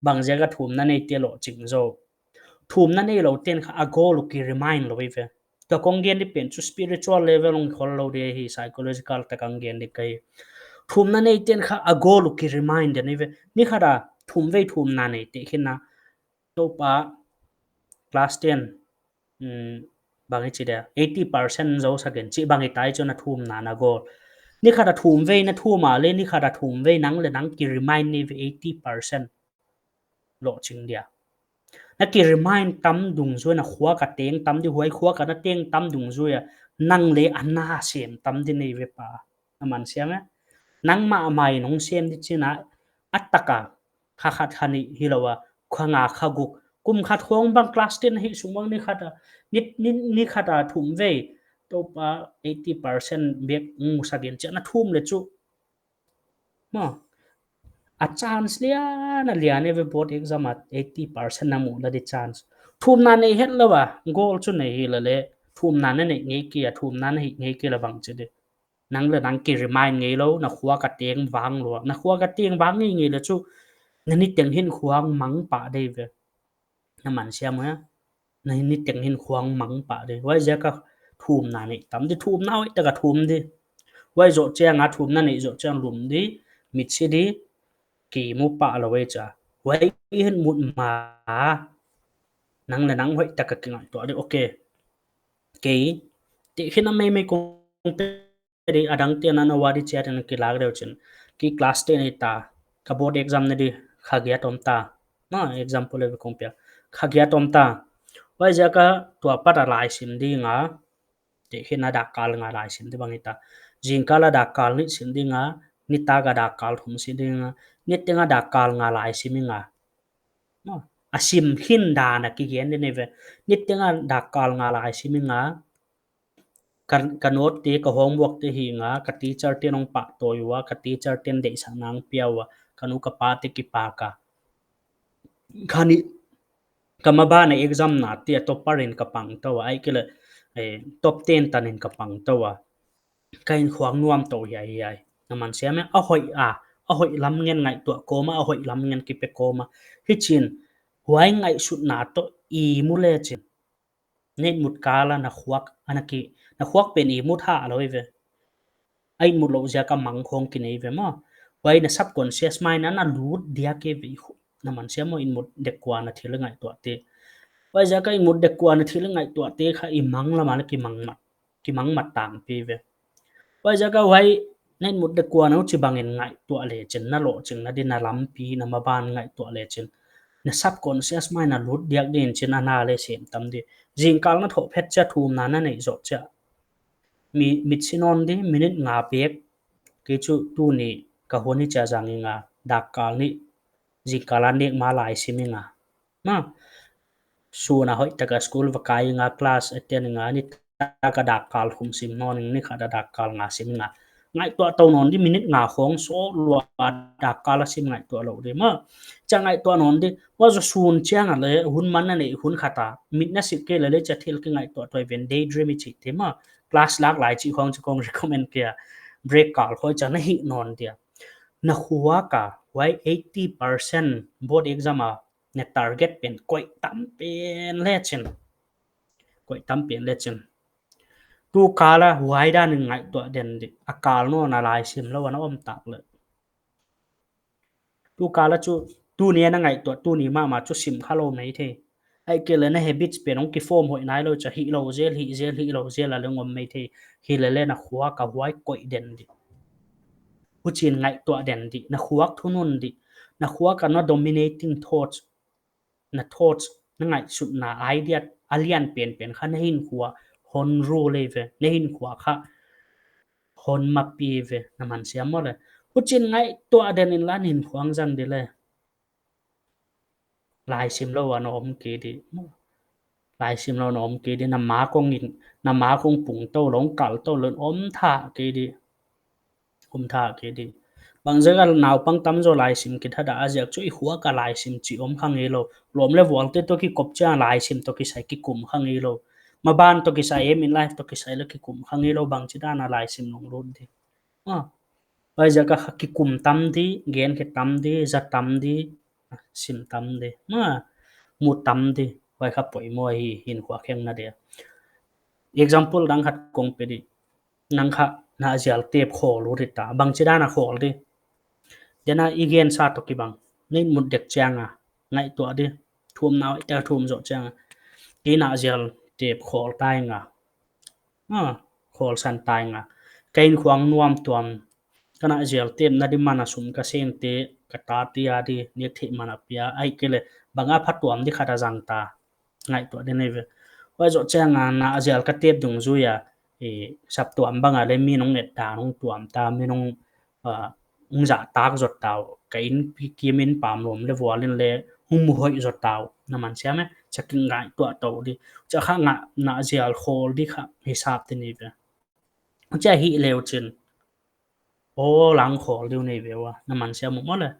Bangziak a thumna neite lohching zaw. Thumna neilou ten kha a goal uh ki remind lou ve. Tua kong gen di pen chu spiritual level hong khol lou di hi, psychological tak a hong gen di ka hi. Thumna nei ten kha a goal uh ki remind di ve. Ni khat a thum vei thumna nei teh khin a, Toupa, class ten, um, bang i chi dia, eighty percent zou sak in chih bang i tai chu na thumna na goal. Ni khat a thum vei na thum a leh, ni khat a thum vei nang leh nang ki remind ni ve eighty percent. Lohching dia. Na ki remind tam dungzui a na khuak a teng tam di, huai khuak a na teng tam dungzui a nang leh a na sem tam di nei ve pa. A man siam e. Nang mahmah in hong sem di chihna a tak a kha khat kha nih hilou a, kha nga kha guk. Kum khat khong bang class ten hi sung bang ni khat a, ni, ni, ni khat a thum vei. Toupa eighty percent bek hong mu sak in chia na thum leh chu. Maw. A chance lian a lian e ve board exam a eighty percent na muh leh di chance. Thumna nei hetlou a, goal chu nei hi leh leh. Thumna na neih ngei kei a, thumna na hih ngei kei leh bang chi di. Nang leh nang ki remind ngeilou, na khuak a teng vang lou. Na khuak a teng vang ngeingei leh chu, na niteng hinkhua mang pah di ve. Na man siam e a. Na niteng hinkhua mang pah di. Huaiziak a thumna nei tam di, thumna hoihtak a thum di. Huai zoh chiang a thumna nei zoh chiang lum di, mitsi di, ki mu pah lou e chia. Huai i hun mut ma, nang leh nang hoihtak a kingaihtuah di, okay. Kei, teh khin a meimei kong pe di, a dangte'n a na wadi chia ten kilak deuh chin. Kei class ten hita, ka board exam na di kha giat om ta. Na, example leh kong pia. Kha giat om ta. Huaiziak a tua pat a lai sim ding a. Teh khin a dak kal nga lai sim di bang hita. Zingkal a dak kal nih sim ding a. Nitak a dak kal thum sim ding a. Niteng a dak kal nga lai sim ing a. Na, a sim khin dan a ki gen di nei ve. Niteng a dak kal nga lai sim ing a. Ka, ka note te, ka homework te hi nga, ka teacher te'n hong pahtawi ua, ka teacher te'n deihsakna hong pia ua, ka nu ka pa te kipak a. Kha nih, ka maban a exam na te a topper in ka pang tou a, ahihkeileh, eh, top ten tan in ka pang tou a. Ka hinkhua nuam tou hiaihiai. Na man siam e a. A hoih a, a hoih lam ngen ngaihtuah kawm a, a hoih lam ngen kipe kawm a. Hichi'n, huai ngaihsutna toh i mu leh chin. Na ihmut kal a na khuak, ana ki, na khuak pen ihmut hah lou ve. A ihmut louh ziak a mang khong kinei ve maw. Huai na subconscious mind a na lut diak e ve khu. Na man siam maw, ihmut dek kuan a thil ngaihtuah te. Huaiziak a ihmut dek kuan a thil ngaihtuah te kha i mang lam a leh ki mang mat, ki mang mat tangpi ve. Huaiziak a huai Na inmut dek ua na huchibangin ngaihtuah lechin, na lohchinna di, na lampi, na maban ngaihtuah lechin, na subconscious mind a lut diak dingin chin ana le sem tam di. Zingkal na thoh phet chiah thumna na neih zoh chiah, mi, mit si nawn di, minute nga bek. Kei chu tuni ka hun hi chia zang ing a, dakkal nih, zingkal a nek ma laisim ing a. Na, sun a hoihtaka school va kai ing a, class attend ing a, nitak a dakkal thum sim nawn ing, ni khat a dakkal nga sim ing a. Ngaihtuah tou nawn di, minute nga khong sawt lua dakkal a sim ngaihtuah lou di maw. Chia ngaihtuah nawn di, huai zoh sun chiang a le, hun man na neih hun khat a, mit na sik kei le le chia thil kingaihtuah tou hi ven, daydream i chih te maw. Class lak lai chih khong chu kong recommend kei a, break kal khong chia na hih nawn dia. Na khuak a, huai eighty percent board exam a na target pen koih tam pen lechin. Koih tam pen lechin. Tu kal a huai dan in ngaihtuah den di. A kal nawn a laisim lou ana om tak le. Tu kal a chu, tuni a na ngaihtuah, tuni mahmah chu sim kha lou mai thei. Ahihkeileh na habits pen hong kiform hoih nailou chia hih lou zel, hih zel, hih lou zel a leng om mai thei. Hilele na khuak a huai koih den di. Huchiin ngaihtuah den di, na khuak thunun di, na khuak a na dominating thoughts, na thoughts, na ngaihsutna idea a lian penpen kha na hinkhua hon rule ve, na hinkhua kha hon mapi ve, na man siam maw le. Huchiin ngaihtuah den inla na hinkhua hong zang di le. Laisim lou ana om kei di. Laisim lou ana om kei di, na ma kong in, na ma kong pung tou lou, kal tou lou, om tha kei di. Om tha kei di. Bangziak a naupang tamzaw laisim kithat a, a ziak chu i khuak a laisim chih om kha ngei lou. Lawm le vualte toh kikop chiang laisim toh kisai kikum kha ngei lou. Maban toh kisai, aim in life toh kisai le kikum kha ngei lou, bangchidan a laisim lunglut di. Ah. Huaiziak a kha kikum tam di, gen khe tam di, za tam di, sim tam di. Ma, mu tam di, huai kha poimoh hi, hinkhua khengna dia. Example dang khat kong pe di. Nang kha na zial tep khawl ut hita, bangchidan a khawl di. Dia na i gensa toh kibang, na inmut dek chiang a, ngaihtuah di, thumna hoihtaka thum zoh chiang a, kei na zial tep khawl ta ing a. Ah, khawl san ta ing a. Ka hinkhua nuam tuam, ka na zial tepna di man a sum ka sente, ka tate a di, nek theih man a pia, ahihkeileh bang a phatuam di khat a zang ta. Ngaihtuah di nei ve. Huai zoh chiang a na zial ka tep dungzui a, i, saptuam bang a le mi nung et ta, nung tuam ta, mi nung, ah, nung zahtak zot ta uh. Ka in pi kim in pam lawm le vual in le hung mu hoih zot ta uh. Na man siam e, chia kingaihtuah tou di. Chia kha nga na zial khawl di kha hisap di nei ve. Chia hih leu chin. Aw lang khawl di uh nei ve ua, na man siam maw le.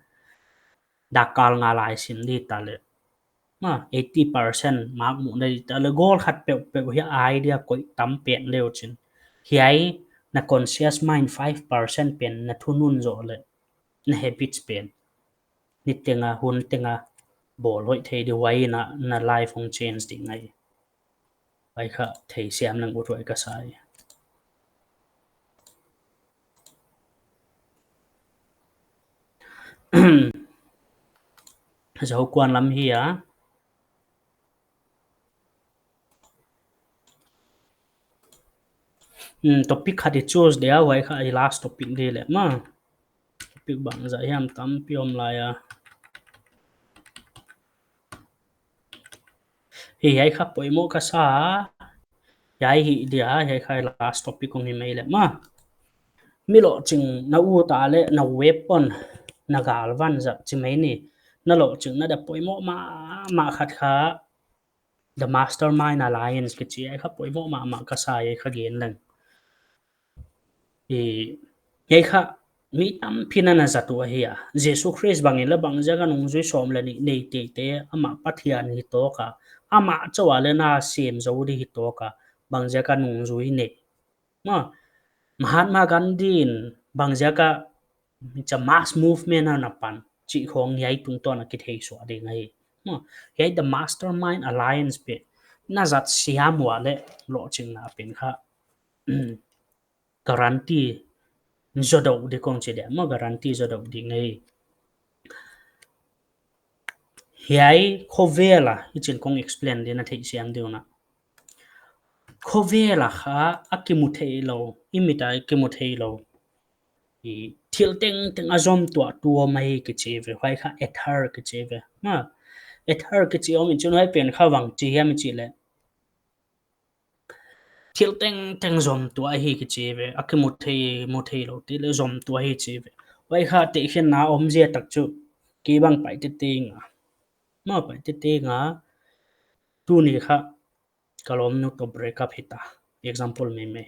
Dakkal nga laisim di ta le. Ma, eighty percent mark mu di ta le, goal khat peuhpeuh hi idea koih tam pen leu chin. Hiai na conscious mind five percent pen na thunun zoh le, na habits pen. Niteng a, hun teng a, bawl hoih thei di, huai in na life hong change di ngai. Huai kha theisiam leng ut huai ka sa hi. Zokuan lam hi a. Hmm, topic khat i choose dia, huai kha i last topic di le ma. Topic bangzah hiam tampi om lai a. Hi, hiai kha poimoh ka sa. Hiai hi dia, hiai kha last topic kong hi mai le ma. Mi lohching na ut a le na weapon, na galvan zat chi mai ni. Na lohching na da poimoh mahmah khat kha The Mastermind Alliance kichi, hiai kha poimoh mahmah ka sa, hiai kha gen leng. I, hiai kha mi tampi in ana zat uh ahi a. Jesu Khrist bangin la bangziak a nungzui sawm le nih nei teitei, amah Pathian hi tawk a, amah chauh a le na sem zou di hi tawk a, bangziak a nungzui nei. Ma, Mahatma Gandhi in bangziak a, it's a mass movement ana pan chih khong hiai tungtawn a kithei suah ding ahi. Ma, hiai The Mastermind Alliance pen na zat siam ua le lohchingna pen kha guarantee zou deuh di kong chi dia, ma, guarantee zou deuh di ngai. Hiai khovel a, i chin kong explain di na theisiam di uh na. Khovel a kha a kimu theilou, i mit a kimu theilou. i thil tengteng a zom tuah tuam ahi kichi ve, huai kha ether kichi ve. Ma, ether kichi om in chin huai pen kha bang chi hiam i chih leh, thil tengteng zom tuah ahi kichi ve, a kimu thei, mu thei lou te leh zom tuah ahi chi ve. Huai kha tehkhinna om zia tak chu, kei bang Paite te nga. Ma, Paite te nga, tuni kha, ka lawmnu toh break up hita. Example mai mai.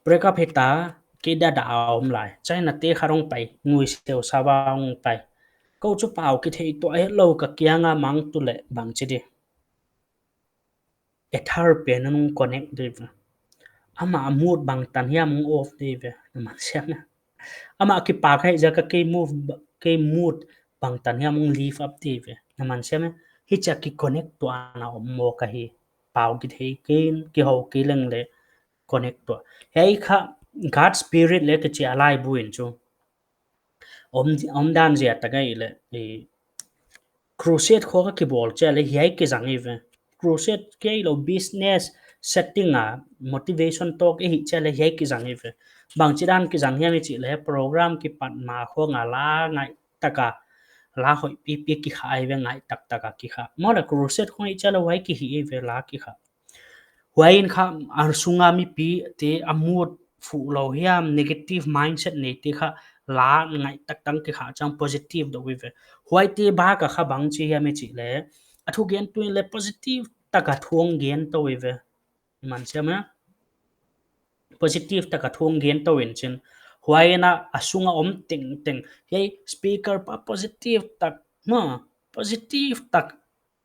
Break up hita, kei dada a om lai. China te kha hong pai, ngui seu saba hong pai. Kou chu pau kithei tuah hetlou ka kianga mang tu leh bang chi di. Ether pen nung connect di ve. Amah mood bangtan hiam hong off di ve. Na man siam na. Amah kipak hi ziak a kei mood, kei mood bangtan hiam hong lift up di ve. Na man siam na. Hichia ki connect tuahna om mawk ahi. Pau kithei kei, kihou kei leng leh connect tuah. Hiai kha God spirit leh kichi a laibu in chu. Om, om dan zia tak ahi leh, i, crusade khong a kibawl chia leh hiai kizang hi ve. Crusade kei lou business setting a motivation talk i hih chia leh hiai kizang hi ve. Bang chi dan kizang hiam i chih leh program kipatna khong a la ngaihtak a, la hoih pipi kikha hi ve, ngaihtak tak a kikha. Maw leh crusade khong i chih leh huai kihih hi ve, la kikha. Huai in kha a sunga mipite a mood fuh lou hiam, negative mindset neite kha la ngaihtak tak kikha chiang positive dou hi ve. Huaite bak a kha bang chi hiam i chih leh, a thugentu in leh positive tak a thu hong gen tou hi ve. Man siam na. Positive tak a thu hong gen tou in chin. Huai in a sunga om tengteng. Hiai speaker pa positive tak, ma, positive tak,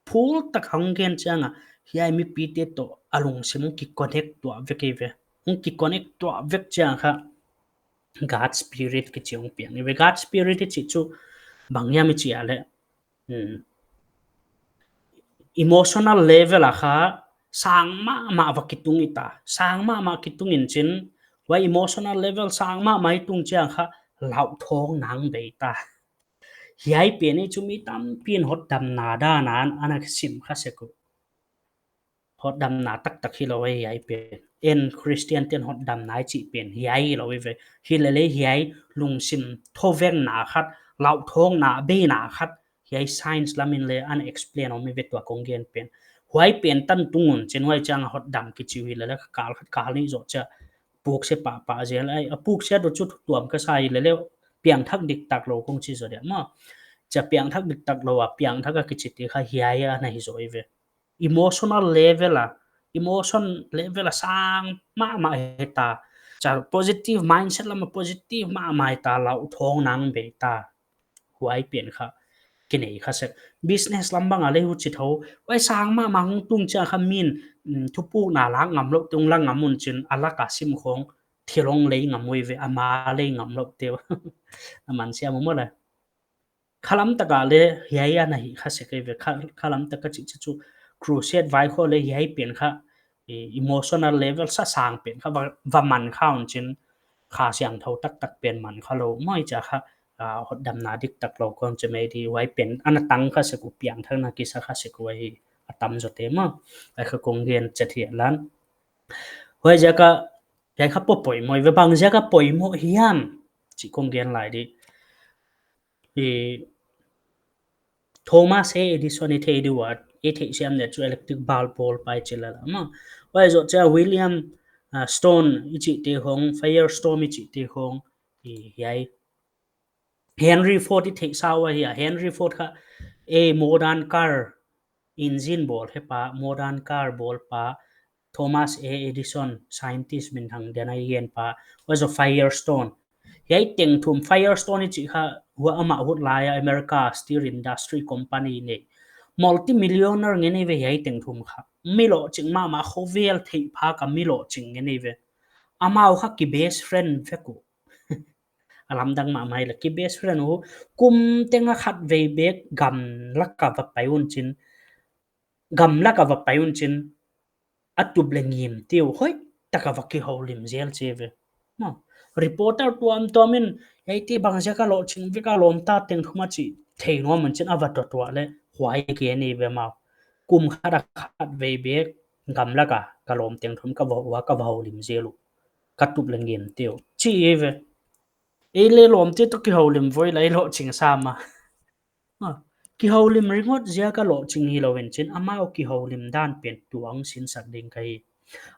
phul tak hong gen chiang a, hiai mipite toh a lungsim hong ki connect tuah vek hi ve. Hong ki connect tuah vek chiang kha God spirit kichi hong piang hi ve. God spirit i chih chu bang hiam i chih leh, hmm, emotional level a kha sang mahmah va kitung hita. Sang mahmah kitung in chin, huai emotional level sang mahmah i tung chiang kha lauthawng nang bei ta. Hiai pen i chu mi tampi in hotdamna dan a ana sim kha sek uh. Hotdamna taktak hilou ahi hiai pen. En Christian ten hotdamna i chih pen hiai hilou hi ve. Hilele hiai lungsim thovengna khat, lauthawngna beina khat, hiai science lam in leh ana explain om hi ve tua kong gen pen. Huai pen tan tung un chin huai chiang a hotdam kichi uh hilele kal khat kal nih zoh chia pukse pahpah zel ahi. A pukse tu chu tuam ka sa hilele piangthak diktak lou kong chi zaw dia maw. Chia piangthak diktak lou a piangthak a kichi te kha hiai ana hi zaw hi ve. Emotional level a, emotion level a sang mahmah hita. Chia positive mindset lam a positive mahmah hita, lauthawng nang bei ta. Huai pen kha kinei kha sek. Business lam bang a leh huchi thou. Huai sang mahmah hong tung chiang kha min, mm, thupukna lak ngam lou te hong lak ngam un chin a lak a sim khong thil hong lei ngam uh hi ve, ama lei ngam lou te uh. A man siam maw leh. Khalam tak a leh hiai ana hi kha sek hi ve. Kha, khalam tak a chih chu crusade vai khong leh hiai pen kha, e, emotional level sa sang pen kha va, va man kha un chin Kha Siangthou taktak pen man kha lou. Maw i chia kha, a, hotdamna diktak lou kong chi mai di huai pen ana tang kha sek uh piangthakna kisa kha sek uh ahi a tamzaw te maw. Ai kha kong gen chet hi lan. Huai ziak a, hiai kha poimoh hi ve bang ziak a poimoh hiam chih kong gen lai di. I, Thomas A Edison i thei di ua, i theihsiam leh chu electric bulb bawl pa i chi lala maw. Huai zoh chia William, ah, Stone i chih te khong, Firestone i chih te khong, i hiai. Henry Ford i theihsa ua hia, Henry Ford kha, a modern car, engine bawl hepa, modern car bawl pa, Thomas A Edison, scientist minthang di'n a i gen pa, huai zoh Firestone. Hiai teng thum Firestone i chih kha, huai amah hut lai a America Steel Industry Company nei. Multi-millionaire ngen hi ve hiai teng thum kha. Mi lohching mahmah khovel theih phak a mi lohching ngen hi ve. Amau kha ki best friend vek uh. A lamdang mahmah hi leh ki best friend uh. Kum teng a khatvei bek gamlak a va pai un chin. Gamlak a va pai un chin. A tup leh ngim te uh hoihtak a va kihoulim zel chi ve. Maw. Reporter tuamtuam in, hiaite bangziak a lohching vek a lawmta teng thum a chih thei nuam un chin a va tuamtuam leh huai gen hi ve maw. Kum khat a khatvei bek gamlak a ka lawm teng thum ka va, ua ka va houlim zel uh. Ka tup leh ngim te uh. Chi ve. Ei leh lawmte toh kihoulim voi lai lohching sam a. Ah, kihoulim ringot ziak a lohching hilou in chin, amau kihoulim dan pen tuang sinsak ding ka hi.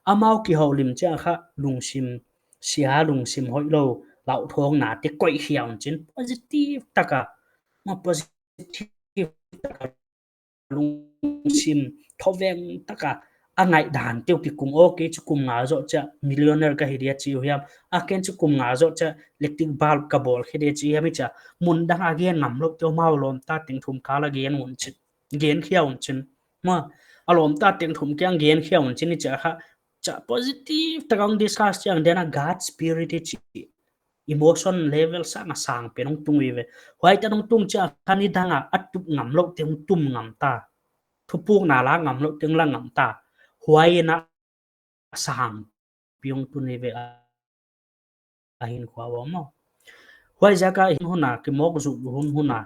Amau kihoulim chiang kha lungsim sia, lungsim hoihlou, lauthawngna te koih khia un chin, positive taka, ma positive taka lungsim thoveng taka a ngaihdan teuh kikum, okay, chu kum nga zoh chiah millionaire ka hi dia chi uh hiam, a ken chu kum nga zoh chiah electric bulb ka bawl khe dia chi uh hiam, i chia mun dang a gen ngamlou teuh amau lawmta teng thum kal a gen un chin, gen khia un chin. Ma, a lawmta teng thum kiang gen khia un chin i chia kha, chia positive taka hong discuss chiang den a God spirit i chi, emotion level sang a sang pen hong tung uhi ve. Huai tan hong tung chiang kha nidang a a tup ngamlou teng hong tum ngam ta. Thupukna la ngamlou teng la ngam ta. Huai in a sang pi hong tun uhi ve a, a hinkhua uh maw. Huaiziak a hin hun a kimawk zuk hun hun a,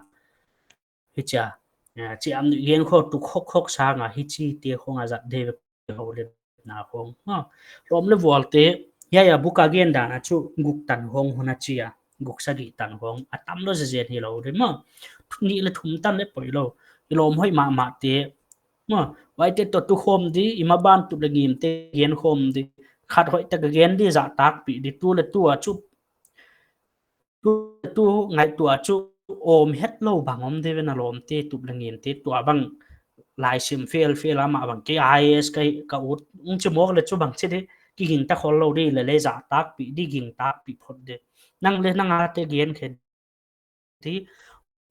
hichia, eh, chi am gen khawm tu khok khok sang a hichi te khong a zat deuh ve, kihoulimna khong. Ha. Lawm leh vualte, hiai a book a gen dan a chu guk tan khong hun a chi a, guk sagih tan khong, a tam lou zezen hilou di maw. Nih leh thum tan leh poilou. I lawm hoih mahmah te, maw, huaite toh tu khawm di, i maban tup leh ngimte gen khawm di. Khat hoih taka gen di, zahtakpih di, tu leh tu a chu, tu, tu ngaihtuah chu om hetlou bang om di ve, na lawmte tup leh ngimte tuh bang laisim fel fel a mah bang, kei I A S ka, ka ut, hong chi mawk leh chu bang chi di, kiging ta khollou di, leh leh zahtakpih di, gingtakpih phot di. Nang leh nang a te gen khe di,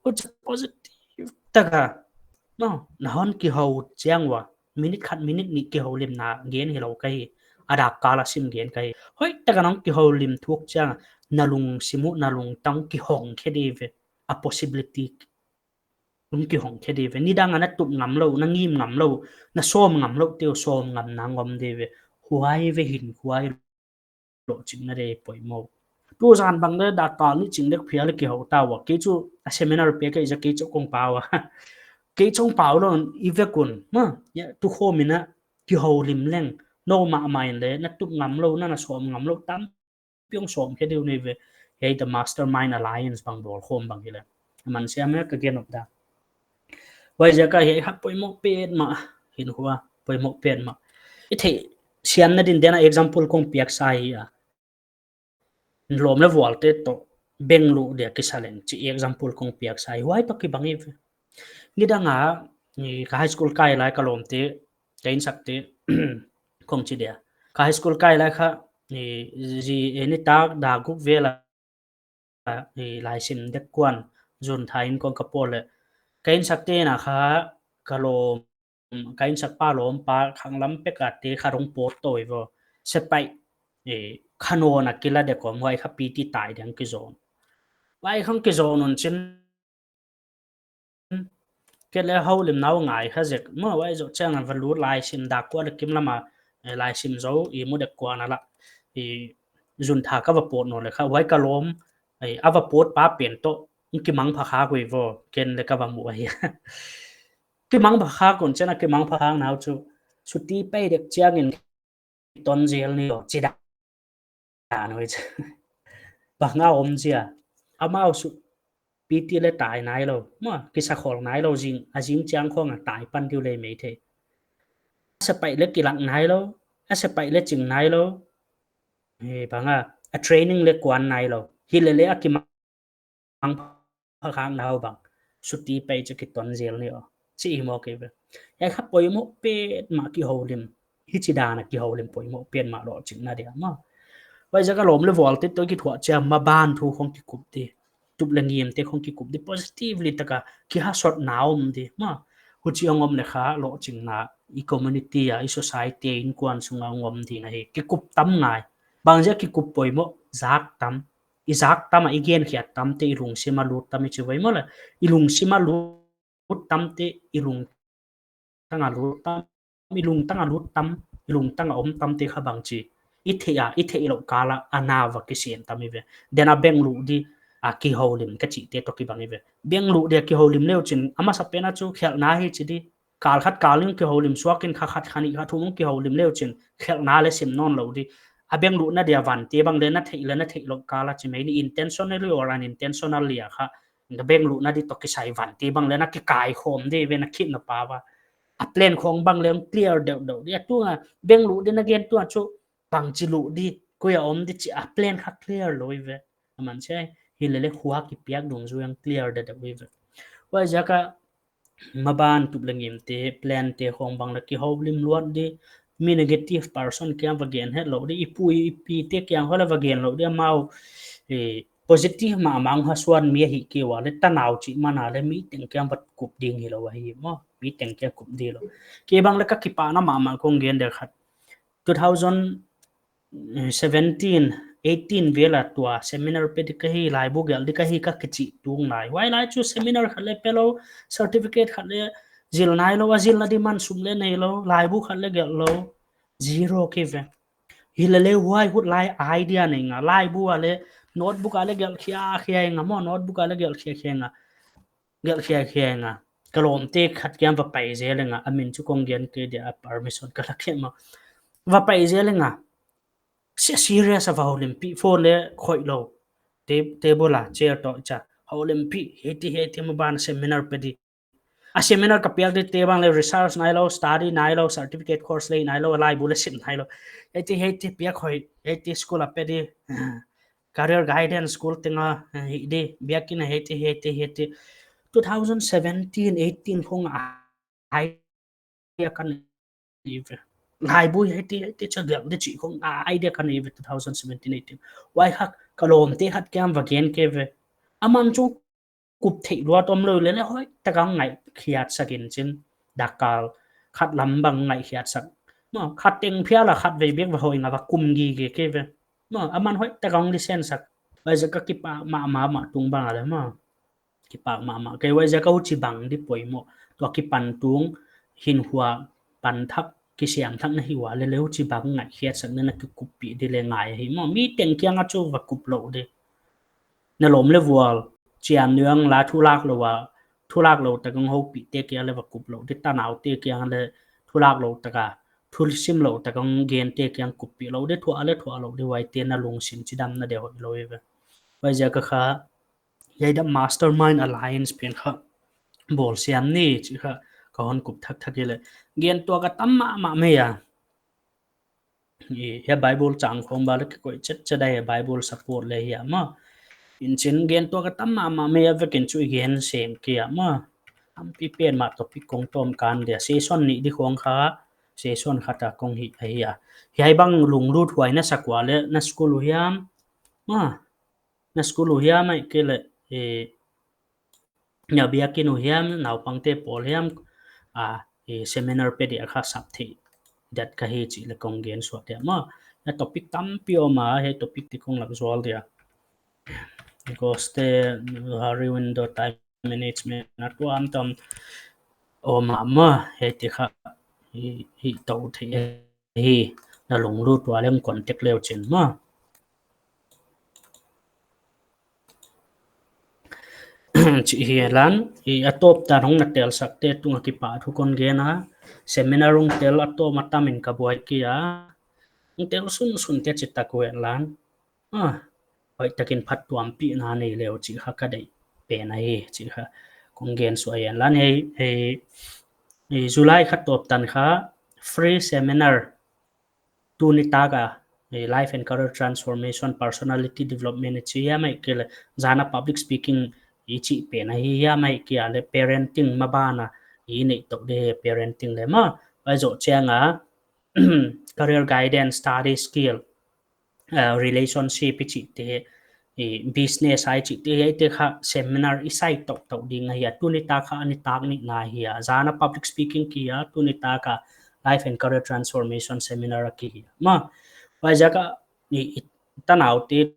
ut positive taka, no, na hon kihou chiang ua, minute khat minute nih kihoulimna gen hilou ka hi, a dak kal a sim gen ka hi. Hoih taka nang kihoulim thuk chiang, na lungsim uh, na lungtang kihong khe di ve, a possibility hong kihong khe di ve. Nidang a na tup ngamlou, na ngim ngamlou, na sawm ngamlou teuh sawm ngamna hong om di ve. Huai ve hinkhua lohchinna di poimoh. Tu zan bang leh dak kal nih ching dek phial kihou ta ua. Kei chu a seminar pia kei ziak kei chu kong pau a. Kei chu kong pau lou in i vek un. Ma, ya, tu khawm in a kihoulim leng. Nou mahmah in leh, na tup ngamlou, na, na sawm ngamlou tam pi hong sawm khe di uh nei ve. Hiai ta Mastermind Alliance bang bawl khawm bang hi leh. Man siam e ka gen nop dan. Huaiziak a hiai kha poimoh petmah, hinkhua, poimoh petmah. I theihsiamna din den a example kong piak sa hi a. Lawm leh vualte toh bengluh dia kisa leng chi example kong piak sa hi, huai toh kibang hi ve. Nidang a, i ka high school kai lai ka lawmte, ka insakte, kong chi dia. Ka high school kai lai kha, i, zi, e, nitak dak guk vel a, i, laisim dek kuan, zun tha in kong ka pawl leh. Ka insakte na kha, ka lawm, ka insakpa lawmpa khanglam pek a te kha hong pawt tou hi vo. Sepaih, i, kha nawn a kila dek om, huai kha P T tai ding kizon. Huai khong kizon un chin, kei leh houlimna uh ngai kha zek. Maw, huai zoh chiang a va lut laisim dak kua leh kim lam a, eh, laisim zou i mu dek kuan a lah. I zun tha ka va pawt nawn leh kha, huai ka lawm, eh, a va pawt pa pen toh, kimangpha khak uh hi vo, ken leh ka va mu ahi. Kimangpha khak un chin a kimangpha khakna uh chu, suti pai dek chiang in ton zel ni aw, chi dan uh hi chu. Bang a om zia. Amau chu P T leh tai nailou. Maw, kisa khol nailou zing, a zing chiang khong a tai pan diu leh mai thei. A sepaih leh kilak nailou, a sepaih leh ching nailou. Hi bang a, a training leh kuan nailou. Hi leh leh a kimang pha khak na uh bang. Suti pai chu kiton zel ni aw. Chi hi maw kei ve. Hiai kha poimoh petmah kihoulim. Hichi dan a kihoulim poimoh petmah lohchinna dia maw. Huaiziak a lawm leh vualte toh kithuah chiang maban thu khong kikup di. Tup leh ngimte khong kikup di. Positively taka kihasotna om di. Maw. Huchi hong om leh kha lohchinna i community a, i society a, inkuan sung a hong om di na hi. Kikup tam ngai. Bangziak kikup poimoh, zak tam. I zak tam a i gen khiat tamte i lungsim a lut tam i chi voi maw leh. I lungsim a lut tamte i lungtang a lut tam, i lungtang a lut tam, i lungtang a om tamte kha bang chi. I theih a, i theihlouh kal a, a na va kisian tam hi ve. Den a bengluh di a kihoulim ka chihte toh kibang hi ve. Bengluh di a kihoulim leh uh chin, a masapen a chu khelhna hi chi di. Kal khat kal nih kihoulim suak in kha khat kha nih kha thum kihoulim leh uh chin, khelhna leh sim nawnlou di. a bengluhna dia vante bang leh na theih leh na theihlouh kal a chi mai ni, intentionally or unintentionally a kha. Na bengluhna di toh kisai vante bang leh na kikaikhawm di ve na khin na pa va. A plan khong bang leh clear deuhdeuh di. A tung a bengluh di na gen tung a chu bangchi luh di, koi a om di chih a plan kha clear lou ve. Aman chi ai, hilele khua kipiak dungzui a clear deuhdeuh ve. Huaiziak a maban tup leh ngimte, plante khong bang leh kihoulim luat di, mi negative person kiang va gen hetlou di, i pu i pite kiang hoih leh va gen lou di, amau, eh, positive mahmah hasuan mi ahi kei ua leh tanau chih man a leh mi teng kiang va kup ding hilou ahi maw, mi teng kiang kup di lou. Kei bang leh ka kipahna mahmah kong gen di khat. Two thousand seventeen, eighteen vel a tua seminar pe di ka hi, laibu gelh di ka hi ka kichi tung lai. Huai lai chu seminar khat leh pe lou, certificate khat leh zil nai lou, a zilna di man sum leh nei lou, laibu khat leh gelh lou, zero kei ve. Hilele huai hun lai idea nei nga, laibu a leh notebook a leh gelh khia khia nga maw, notebook a leh gelh khia khia nga. Gelh khia khia nga. Ka lawmte khat kiang va pai zel nga, a min chu kong gen kei dia, a permission ka la khe maw. Va pai zel nga. Sia serious a va houlimpih, phone leh khoih lou. Te-, table a, chair toh cha. Houlimpih, hiaite, hiaite maban seminar pe di. A seminar ka piak dite bang leh research nai lou, study nai lou, certificate course leh nai lou, laibu leh sim nai lou. Hiaite, hiaite piak hoih, hiaite school a pe di. Career guidance school teng a, eh, hih di, biakin a hiaite, hiaite, hiaite. Two thousand seventeen, eighteen khong a idea ka nei ve. Laibu hiaite, hiaite cha gelh di chih khong a idea ka nei ve two thousand seventeen, eighteen. Huai kha ka lawmte khat kiang va gen kei ve. Aman chu kup theih luat om lou lele hoihtak a ngaihkhiatsak in chin. Dakkal khat lam bang ngaihkhiatsak. Maw, khat teng phial a khatvei bek va hoih nga va kum gige kei ve. Maw, aman hoihtak a listen sak. Huaiziak a ka kipak mahmah tung bang a leh maw. Kipak mahmah. Kei huaiziak a huchibang di poimoh. Tua kipan tung hinkhua pan thak kisiam thak na hi ua lele huchibang ngaihkhiatsakna na kikuppih di leh ngai ahi maw. Mi teng kiang a chu va kup lou di. Na lawm leh vual, chiam nuang la thulak lou a, thulak lou tak a houpihte kiang leh va kup lou di, tanaute kiang leh thulak lou tak a, thusim lou tak a gente kiang kuppih lou di, thuah leh thuah lou di, huaite na lungsim chidamna di hoih lou ve. Huaiziak a kha, hiai The Mastermind Alliance pen kha bawl siam ni chih kha ka hon kup thakthak hi leh. Gen tuak a tam mahmah mai a. I, hiai Bible chang khong bang leh kikoih chetchet a, Bible support leh hiam maw. In chin gen tuak a tam mahmah mai a, vekin chu i gen sem kei a maw. Tampi pen mah topic kong tawm kan dia. Session nih di khong kha, session khat a kong hih ahi a. Hiai bang lunglut huai na sak ua leh na school uh hiam maw. Na school uh hiam ahihkeileh, eh, na biakin uh hiam, naupangte pawl hiam, a, eh, seminar pe dia kha sap theih dat ka hi chih leh kong gen suak dia maw. Na topic tampi om a, hiai topic te kong lak zual dia. Goste, Hari window time management na tuamtuam om a maw, hiaite kha hi, hi tou theih hi, na lunglut ua leh contact leu chin maw. Chih hi lan, i a tawp tan hong na telsakte tungah kipahthu kon gen a, seminar hong tel a tawm a tam in ka buai kei a, hong tel sunsun te chih tak uh hen lan. Ah, hoihtak in phattuampihna nei leu chih kha ka deih pen ahi, chih kha kong gen suak ahi hen lan. Hei, hei, hei July kha tawp tan kha free seminar, tuni tak a, eh, life and career transformation, personality development i chih hiam ahihkeileh zan a public speaking i chih pen ahi hiam ahihkeileh parenting maban a i neih tou di parenting leh maw. Huai zoh chiang a career guidance, study skill, eh, relationship i chihte, eh, business i chihte, hiaite kha seminar i sai toutou ding ahi a, tuni tak kha a nitak nihna ahi a, zan a public speaking ki hi a, tuni tak a life and career transformation seminar ki hi a. Maw, huaiziak a, i, i tanaute,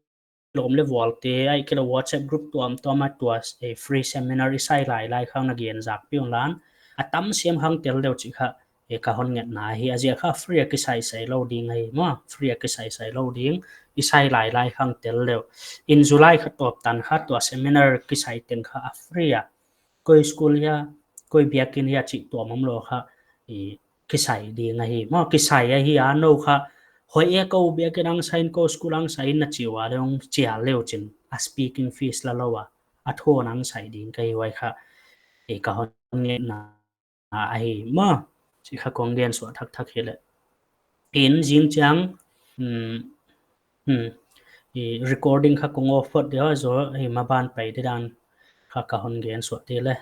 lawm leh vualte, ahihkeileh WhatsApp group tuamtuam a tua, eh, free seminar i sai lailai khang na gen zakpih un lan, a tam siam khang tel leu chih kha, eh, ka hon ngetna ahi, a ziak kha free a kisaisai lou ding ahi maw, free a kisaisai lou ding, i sai lailai khang tel leu. In July kha tawp tan kha tua seminar kisai teng kha a free a. Koi school hia, koi biakin hia chih tuam omlou kha, i kisai ding ahi maw, kisai ahi a, nou kha, Hoih e, kou biakin hong sai in, kou school hong sai in na chi ua leh hong chial leu chin, a speaking fees la lou a, a thawn hong sai ding ka hi, huai kha, e, ka hon ngetna ahi maw. Chih kha kong gen suah thakthak hi leh. In zing chiang, um, hmm, i recording kha kong off phot dia, zaw, i maban pai di dan kha ka hon gen suah di leh.